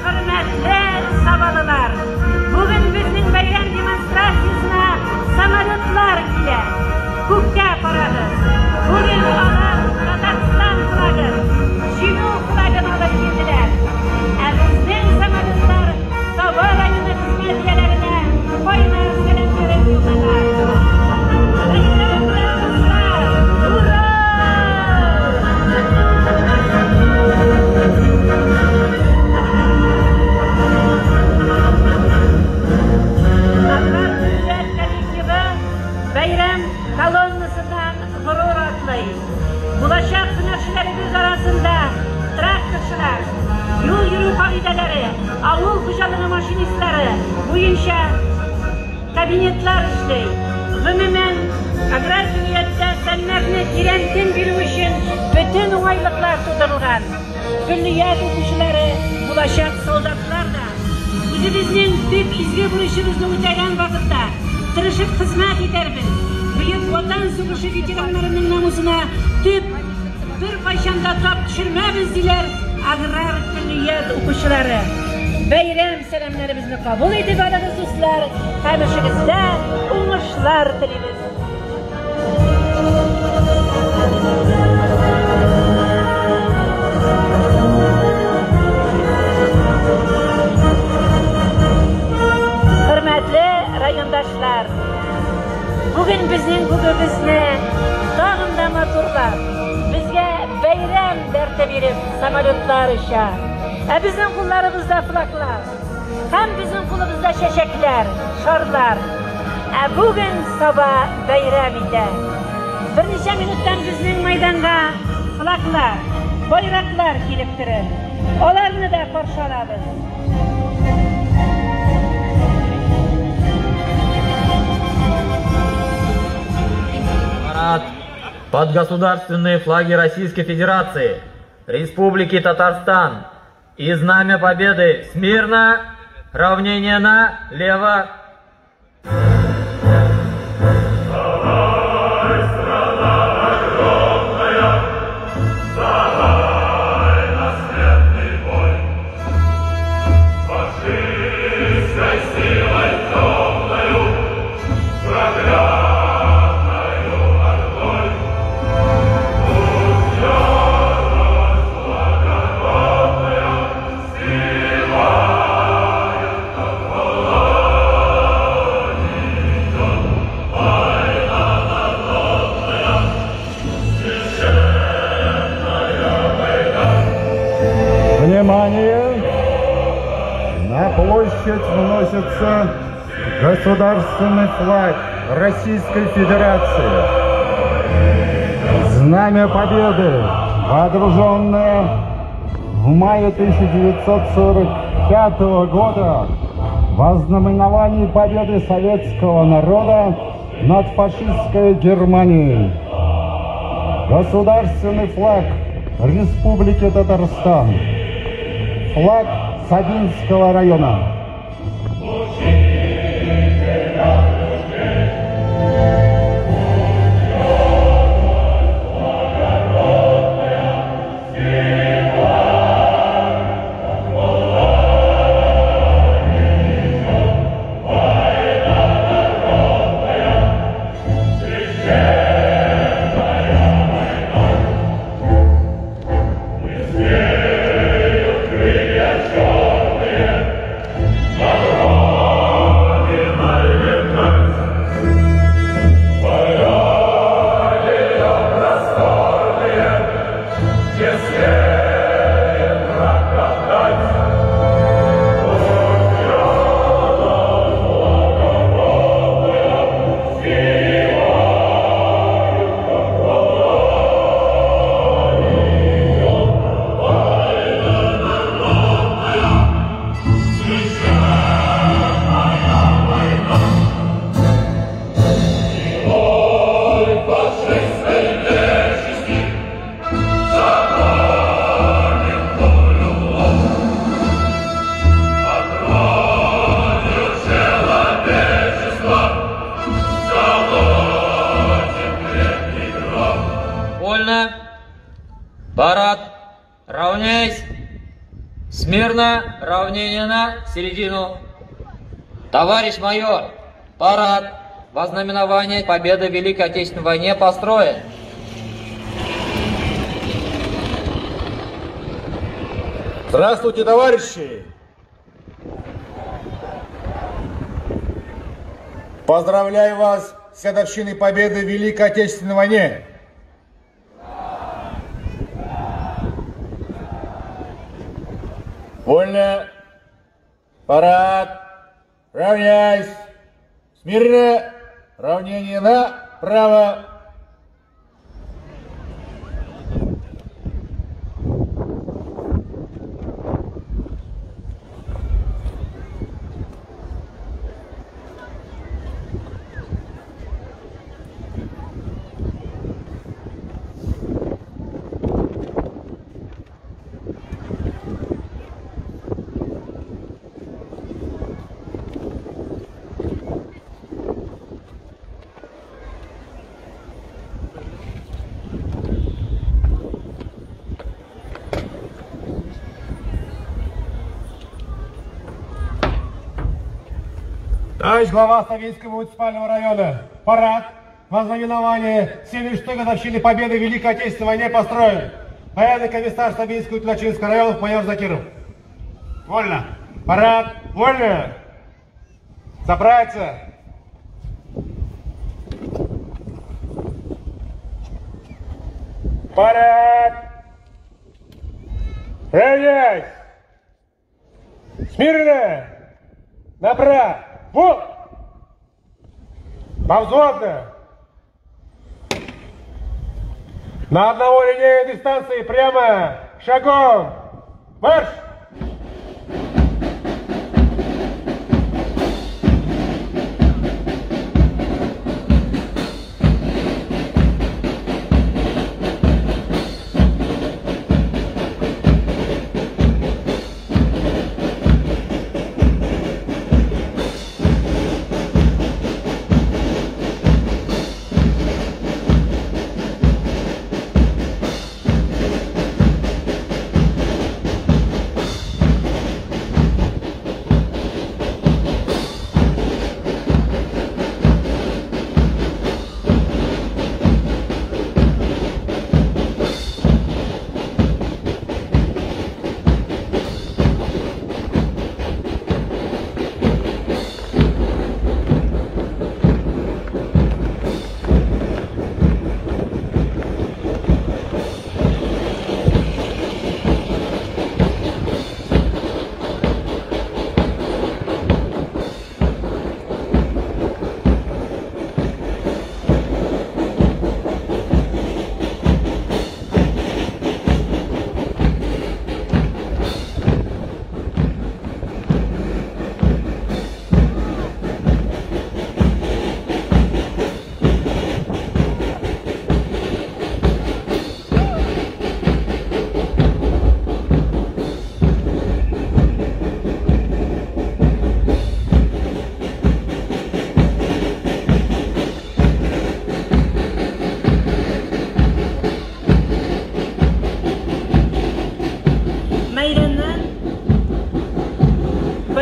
Хөрмәтле сабалылар! Бүген безнең бәйрәм демонстрациясенә самолетлар килә. Күккә карагыз. Бүген алар Татарстан флагын, Җиңү флагын алып килделәр. Ә безнең самолетлар Саба районы хезмәт ияләренә кайнар сәламнәрен юллыйлар. Бәйрәм белән, дуслар! Ура! Аграр көллият коллективы бәйрәм колоннасыннан горур атлый. Булачак һөнәрчеләребез арасында тракторчылар, юл йөрү кагыйдәләре, авыл хуҗалыгы машинистлары буенча кабинетлар эшли. Гомумән, аграр көллияттә фәннәрне тирәнтен бирү өчен бөтен уңайлыклар тудырылган. Көллият укучылары, булачак солдатлар да үзебезнең төп изге бурычыбызны үтәгән вакытта тырышып хезмәт итәрбез. Бөек Ватан сугышы ветераннарының намусына төп беркайчан да тап төшермәбез, диләр аграр көллият укучылары. Бәйрәм сәламнәребезне кабул итеп алыгыз, дуслар, һәм эшегездә уңышлар телибез. Хөрмәтле райондашлар, бүген безнең күгебезне тагын да матурлап, безгә бәйрәм дәрте биреп самолетлар оча. Ә безнең кулларыбызда флаглар, һәм безнең кулыбызда чәчәкләр, шарлар. Ә бүген Саба бәйрәм итә. Берничә минуттан безнең майданга флаглар, байраклар килеп керер. Аларны да каршы алабыз. Парад под государственные флаги Российской Федерации, Республики Татарстан и Знамя Победы смирно, равнение налево. Внимание! На площадь вносится государственный флаг Российской Федерации. Знамя Победы, водруженное в мае 1945 года в ознаменовании победы советского народа над фашистской Германией. Государственный флаг Республики Татарстан. Флаг Сабинского района. Парад. Равняйсь. Смирно. Равнение на середину. Товарищ майор, парад во знаменование победы в Великой Отечественной войне построен. Здравствуйте, товарищи! Поздравляю вас с годовщиной победы в Великой Отечественной войне! Вольно! Парад! Равняйсь! Смирно! Равнение направо! Товарищ глава Савинского муниципального района, парад во знаменование 76-й годовщины победы в Великой Отечественной войне построен. Военный комиссар Сабинского и Тулачинского районов майор Закиров. Вольно. Парад. Вольно. Собраться. Парад. Равняйсь. Смирно. Направо. Вот! Повзводно! На одного линейной дистанции прямо шагом! Марш!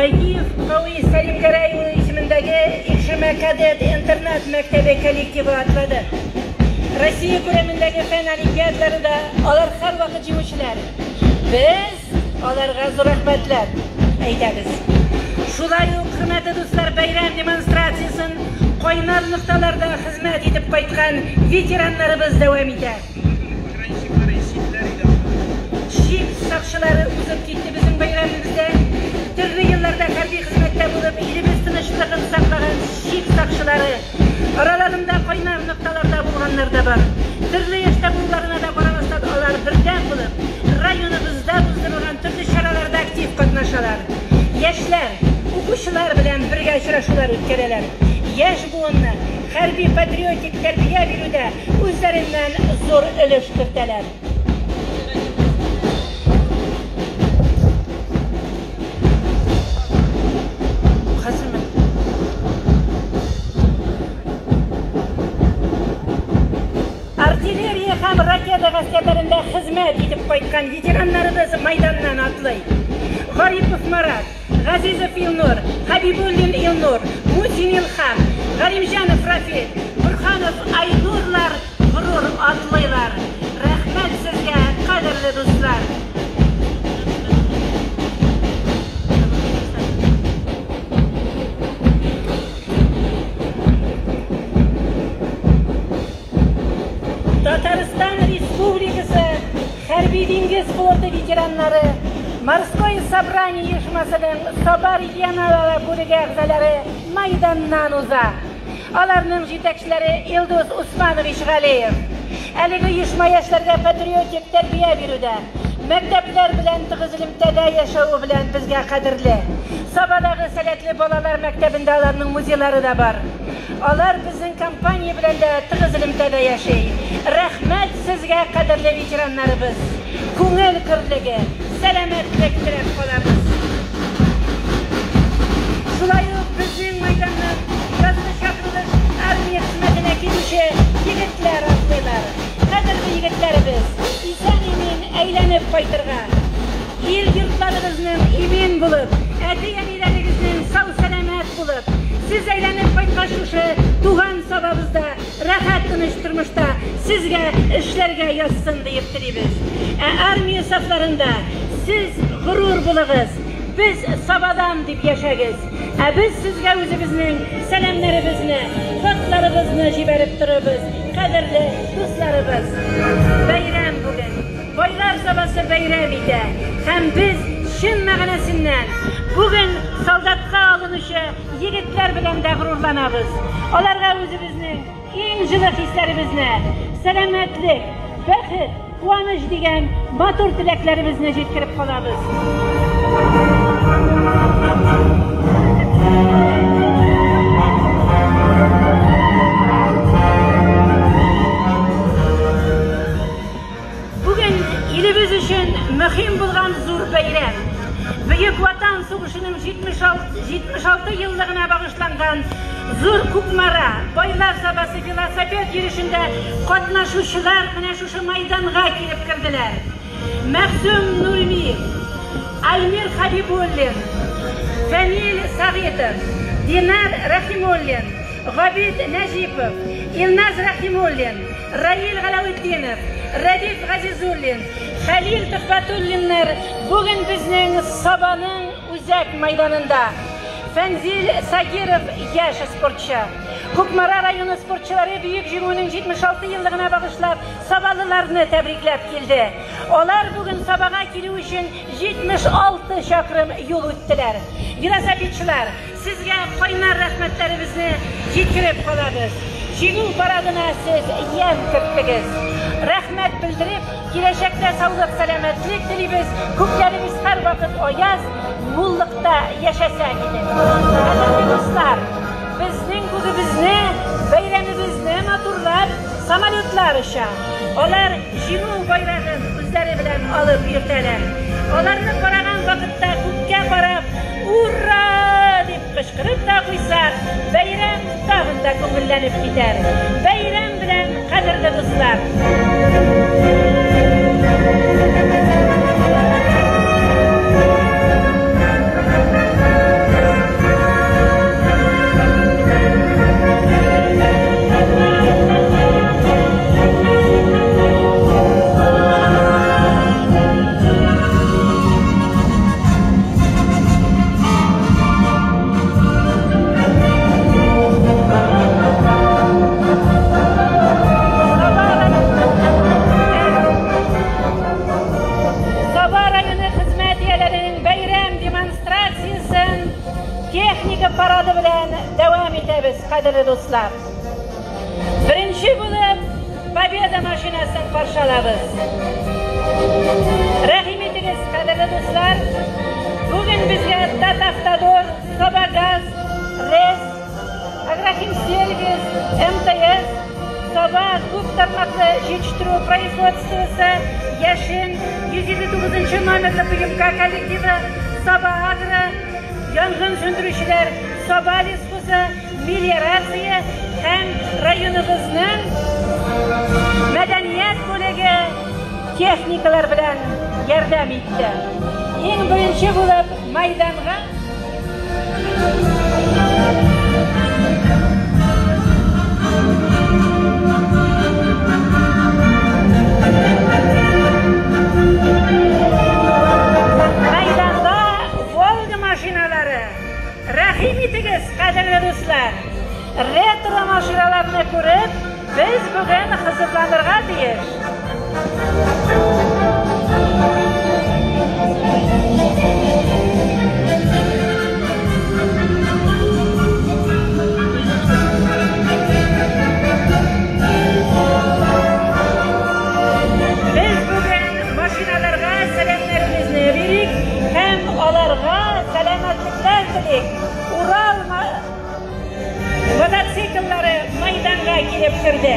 Байгиев Кави Сәлимгәрәй улы исемендәге Икшермә кадет интернат мәктәбе коллективы атлады. Россия күләмендәге фән олимпиадаларында алар һәрвакыт җиңүчеләр. Без аларга зур рәхмәтләр әйтәбез. Шулай ук, хөрмәтле дуслар, бәйрәм демонстрациясен кайнар нокталарда хезмәт итеп кайткан ветераннарыбыз дәвам итә. Чик сакчылары узып китте безнең бәйрәмебездә. Төрле елларда хәрби хезмәттә булып, илебез тынычлыгын саклаган чик сакчылары. Араларында кайнар нокталарда булганнар да бар. Төрле яшьтә булуларына да карамастан, алар бердәм булып, районыбызда уздырылган төрле чараларда актив катнашалар. Яшьләр, укучылар белән бергә очрашулар үткәрәләр. Яшь буынны хәрби-патриотик тәрбия бирүдә үзләреннән зур өлеш кертәләр. Хәзерме? Артиллерия һәм ракета гаскәрләрендә хезмәт итеп кайткан ветераннарыбыз майданнан атлый. Гарипов Марат, Газизов Илнур, Хәбибуллин Илнур, Мусин Илһам, Галимҗанов Рафил, Бурханов Айнурлар горур атлыйлар. Рәхмәт сезгә, кадерле дуслар! Татарстан Республикасы Хәрби-диңгез флоты ветераннары, Морское собрание оешмасының Саба регионалара бүлеге әгъзалары майданнан уза. Аларның җитәкчеләре Илдус Усманович Галиев. Әлеге оешма яшьләргә патриотик тәрбия бирүдә, мәктәпләр белән тыгыз элемтәдә яшәве белән безгә кадерле. Сабадагы сәләтле балалар мәктәбендә аларның музейлары да бар. Алар безнең компания белән дә тыгыз элемтәдә яши. Рәхмәт сезгә, кадерле ветераннарыбыз! Күңел көрлеге, сәламәтлек теләп калабыз. Шулай ук безнең майданнан язгы чакырылыш армия хезмәтенә килүче егетләр атлыйлар. Кадерле егетләребез, исән-имин әйләнеп кайтырга, ил-йортларыгызның имин булып, әти-әниләрегезнең сау-сәламәт булып, сез әйләнеп кайткач шушы туган Сабабызда рәхәт тыныч тормышта сезгә эшләргә язсын диеп телибез. Ә армия сафларында сез горур булыгыз, без Сабадан дип яшәгез. Ә без сезгә үзебезнең сәламнәребезне, хатларыбызны җибәреп торырбыз, кадерле дусларыбыз. Бәйрәм бүген. Байлар Сабасы бәйрәм итә. Һәм без чын мәгънәсеннән бүген солдатка алынучы егетләр белән дә горурланабыз. Аларга үзебезнең иң җылы хисләребезне, сәламәтлек, бәхет, куаныч дигән матур теләкләребезне җиткереп калабыз. Бүген илебез өчен мөһим булган зур бәйрәм. Бөек Ватан сугышының 76 еллыгына багышланган Зур Кукмара, Байлар Сабасы велосипед йөрешендә катнашучылар менә шушы майданга килеп керделәр. Мәгъсүм Нурмиев, Альмир Хәбибуллин, Фәнил Сәгыйтов, Динар Рәхимуллин, Габит Нәҗипов, Илназ Рәхимуллин, Раил Галәветдинов, Рәдиф Газизуллин, Хәлил Төхвәтуллиннар бүген безнең Сабаның үзәк майданында. Фәнзил Сагиров яшь спортчы. Кукмара районы спортчылары Бөек Җиңүнең 76 еллыгына багышлап сабалыларны тәбрикләп килде. Алар бүген Сабага килү өчен 76 чакрым юл үттеләр. Велосипедчылар, Сезгә кайнар рәхмәтләребезне җиткереп калабыз. Җиңү парадына сез ямь керттегез. Рәхмәт белдереп, киләчәктә саулык-сәламәтлек телибез, күкләребез һәрвакыт аяз, муллыкта яшәсәк иде. Кадерле дуслар, безнең күгебезне, бәйрәмебезне матурлап, самолетлар оча. Алар Җиңү байрагын үзләре белән алып йөртәләр. Аларны караган вакытта күккә карап, Ура! дип кычкырып та куйсак, бәйрәм тагын да күңелләнеп китәр. Бәйрәм белән, кадерле дуслар! парады белән дәвам итәбез, кадерле дуслар. Беренче булып Победа машинасын каршы алабыз. Рәхим итегез, кадерле дуслар. Бүген безгә Татавтодор, Сабагаз, РЭС, Агрохимсервис, МТС, Саба күп тармаклы җитештерү производствосы, Яшен, 159 номерлы ПМК коллективы, Саба Агро, янгын сүндерүчеләр, Саба лесхозы, мелиорация һәм районыбызның мәдәният бүлеге техникалар белән ярдәм итте. Иң беренче булып майданга Майданда Волга машиналары. Рәхим итегез, кадерле дуслар. Ретро машиналарны күреп, без бүген хозурланырга тиеш. Без бүген машиналарга сәламнәребезне бирик һәм аларга сәламәтлекләр телик. Урал мотоцикллары майданга килеп керде.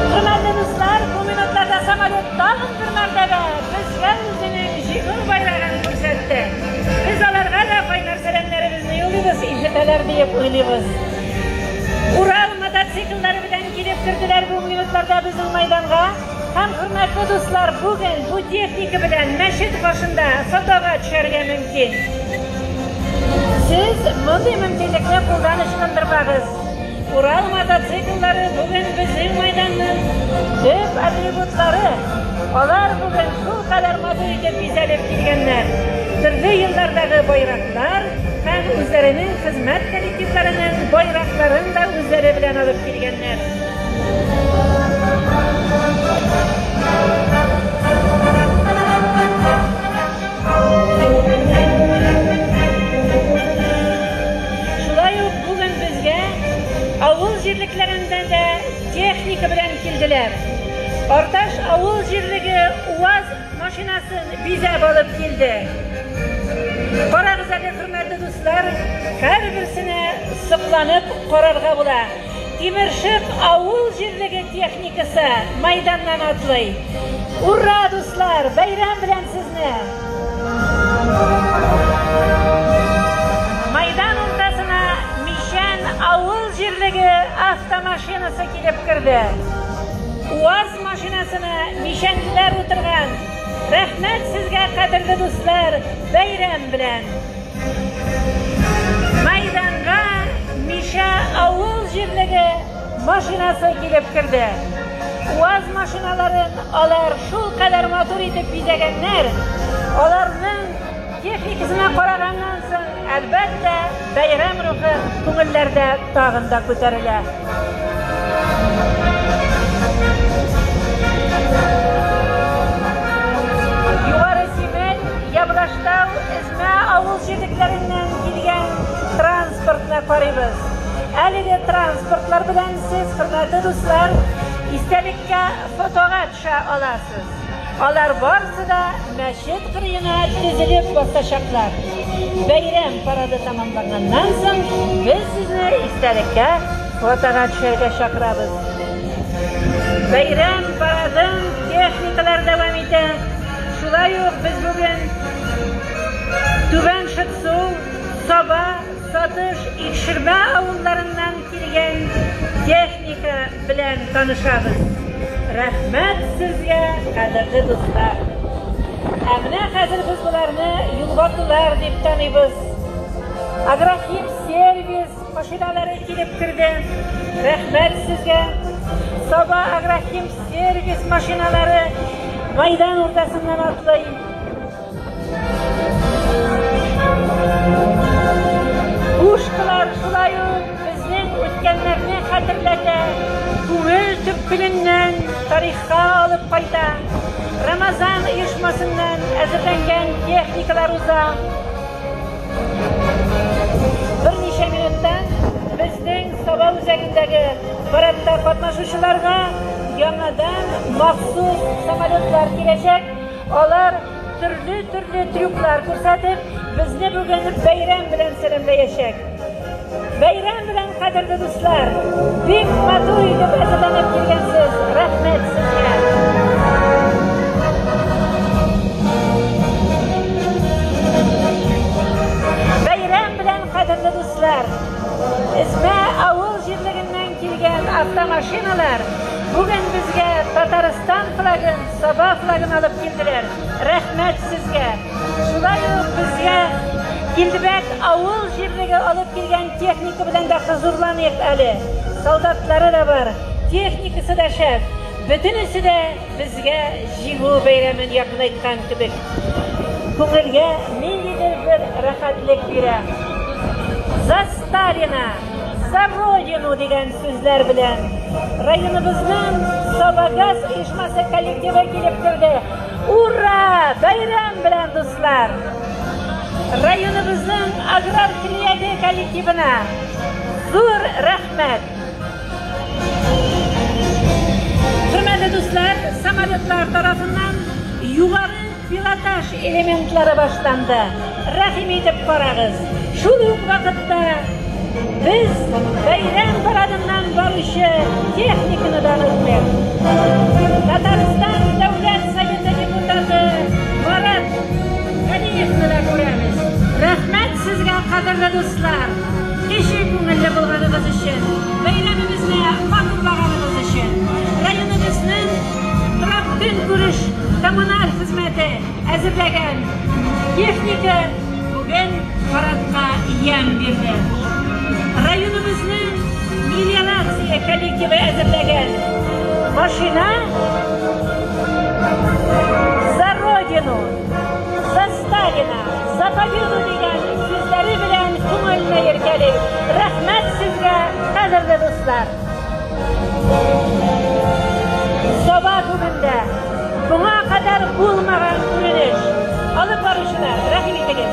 Хөрмәтле дуслар, бу минутларда самолет тагын бер мәртәбә безгә үзенең җиңү байрагын күрсәтте. Без аларга да кайнар сәламнәребезне юллыйбыз, ишетәләр диеп уйлыйбыз. Урал мотоцикллары белән килеп керделәр бу минутларда безнең майданга. Һәм хөрмәтле дуслар, бүген бу техника белән мәчет башында фотога төшәргә мөмкин. Сез мондый мөмкинлекне кулдан ычкындырмагыз. Урал мотоцикллары бүген безнең майданның төп атрибутлары. Алар бүген шул кадәр матур итеп бизәлеп килгәннәр. Төрле еллардагы байраклар һәм үзләренең хезмәт коллективларының байракларын да үзләре белән алып килгәннәр. Шулай ук бүген безгә авыл җирлекләреннән дә техника белән килделәр. Арташ авыл җирлеге УАЗ машинасын бизәп алып килде. Карагыз әле, хөрмәтле дуслар, һәрберсенә сокланып карарга була. Тимершык авыл җирлеге техникасы майданнан атлый. Ура, дуслар, бәйрәм белән сезне! Майдан уртасына Мичән авыл җирлеге автомашинасы килеп керде. УАЗ машинасына мичәнлеләр утырган. Рәхмәт сезгә, кадерле дуслар, бәйрәм белән! Майданга Мишә авыл җирлеге машинасы килеп керде. УАЗ машиналарын алар шул кадәр матур итеп бизәгәннәр. Аларның техникасына караганнан соң, әлбәттә, бәйрәм рухы күңелләрдә тагын да күтәрелә. Югары Симет, Яблаштау, Эзмә авыл җирлекләреннән килгән транспортны карыйбыз. Әлеге транспортлар белән сез, хөрмәтле дуслар, истәлеккә фотога төшә аласыз. Алар барысы да мәчет кырыена тезелеп басачаклар. Бәйрәм парады тәмамланганнан соң, без сезне истәлеккә фотога төшәргә чакырабыз. Бәйрәм парадын техникалар дәвам итә. Шулай ук без бүген Түбән Шытсу, Саба, Сатыш, Икшермә авылларыннан килгән техника белән танышабыз. Рәхмәт сезгә, кадерле дуслар. Ә менә хәзер без боларны юлбатылар дип таныйбыз. Агрохим сервис машиналары килеп керде. Рәхмәт сезгә. Саба Агрохим сервис машиналары майдан уртасыннан атлый. Пушкалар шулай ук безнең үткәннәрне хәтерләтә, күңел төпкеленнән тарихка алып кайта. Рамазан оешмасыннан әзерләнгән техникалар уза. Саба үзәгендәге парадта катнашучыларга яңадан махсус самолетлар киләчәк. Алар төрле-төрле трюклар күрсәтеп, безне бүген бәйрәм белән сәламләячәк. Бәйрәм белән, кадерле дуслар! Бик матур итеп әзерләнеп килгәнсез, рәхмәт сезгә! Бәйрәм белән, кадерле дуслар! Эзмә авыл җирлегеннән килгән автомашиналар бүген безгә Татарстан флагын, Саба флагын алып килделәр. Рәхмәт сезгә! Шулай ук безгә Килдебәк авыл җирлеге алып килгән техника белән дә хозурланыйк әле. Солдатлары да бар, техникасы да шәп. Бөтенесе дә безгә Җиңү бәйрәмен якынайткан кебек. Күңелгә ниндидер бер рәхәтлек бирә. За Сталина! За Родину! дигән сүзләр белән районыбызның Сабагаз оешмасы коллективы килеп керде. Ура! Бәйрәм белән, дуслар! Районыбызның аграр көллияте коллективына зур рәхмәт! Хөрмәтле дуслар, самолетлар тарафыннан югары пилотаж элементлары башланды. Рәхим итеп карагыз. Шул ук вакытта без бәйрәм парадыннан баручы техниканы да онытмыйк. Татарстан Дәүләт Советы депутаты Марат Галиевны да күрәбез. Рәхмәт сезгә, кадерле дуслар, кече күңелле булганыгыз өчен, бәйрәмебезне матурлаганыгыз өчен. Районыбызның торак-көнкүреш коммуналь хезмәте әзерләгән техника бүген парадка ямь бирде. Районыбызның мелиорация коллективы әзерләгән машина За Родину, за Сталина, за Победу дигән сүзләре белән күңелне иркәли. Рәхмәт сезгә, кадерле дуслар! Саба күгендә моңа кадәр булмаган күренеш. Алып баручылар, рәхим итегез.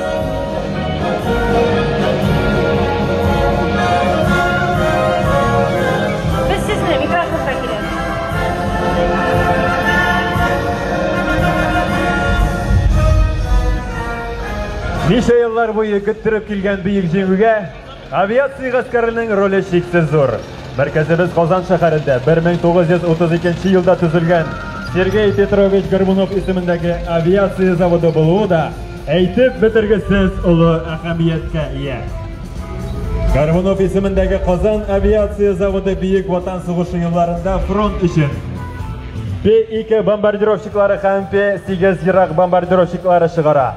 Без сезне микрофонга киләбез. Ничә еллар буе көттереп килгән бөек җиңүгә авиация гаскәренең роле чиксез зур. Мәркәзебез Казан шәһәрендә 1932 елда төзелгән Сергей Петрович Горбунов исемендәге авиация заводы булуы да әйтеп бетергесез олы әһәмияткә ия. Горбунов исемендәге Казан авиация заводы Бөек Ватан сугышы елларында фронт өчен П-2 бомбардировщиклары һәм П-8 ерак бомбардировщиклары чыгара.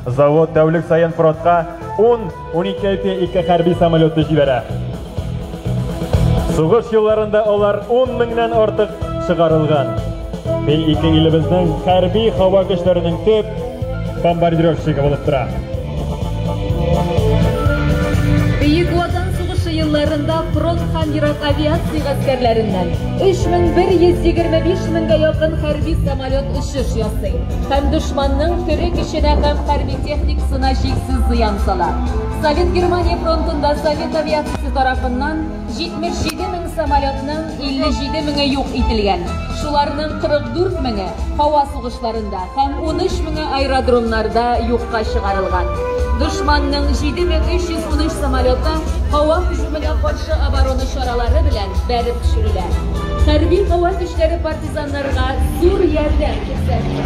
Завод тәүлек саен фронтка 10-12 П-2 хәрби самолеты җибәрә. Сугыш елларында алар 10 меңнән артык чыгарылган. П-2 илебезнең хәрби һава көчләренең төп бомбардировщигы булып тора. Бөек Ватан сугышы елларында фронт һәм ерак авиация гаскәрләреннән 3125 меңгә якын хәрби самолет очыш ясый һәм дошманның тере көченә һәм хәрби техникасына чиксез зыян сала. Совет-Германия фронтында совет авиациясе тарафыннан 77 мең самолетның 57 меңе юк ителгән. Шуларның 44 меңе һава сугышларында һәм 13 меңе аэродромнарда юкка чыгарылган. Дошманның 7313 самолеты һава һөҗүменә каршы оборона чаралары белән бәреп төшерелә. Хәрби һава көчләре партизаннарга зур ярдәм күрсәтте.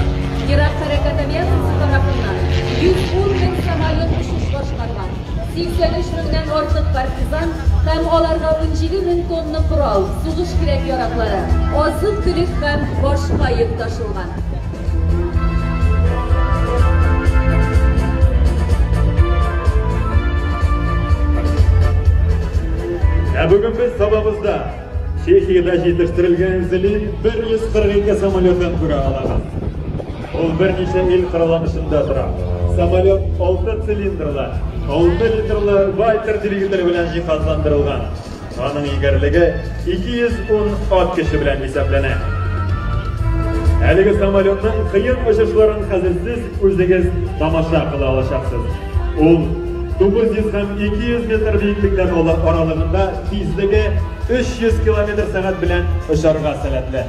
Ерак хәрәкәт авиациясе тарафыннан 110 мең самолет очыш башкарган. 83 меңнән артык партизан һәм аларга 17 мең тонна корал, сугыш кирәк-яраклары, азык-төлек һәм башка йөк ташылган. Ә бүген без Сабабызда Чехиядә җитештерелгән Зелин 142 самолетын күрә алабыз. Ул берничә ил коралланышында тора. Самолет 6 цилиндрлы, 6 литрлы Вальтер двигателе белән җиһазландырылган. Аның егәрлеге 210 ат көче белән исәпләнә. Әлеге самолетның кыен очышларын хәзер сез үзегез тамаша кыла алачаксыз. Ул 900 һәм 200 метр биеклекләр аралыгында тизлеге 300 километр сәгать белән очарга сәләтле.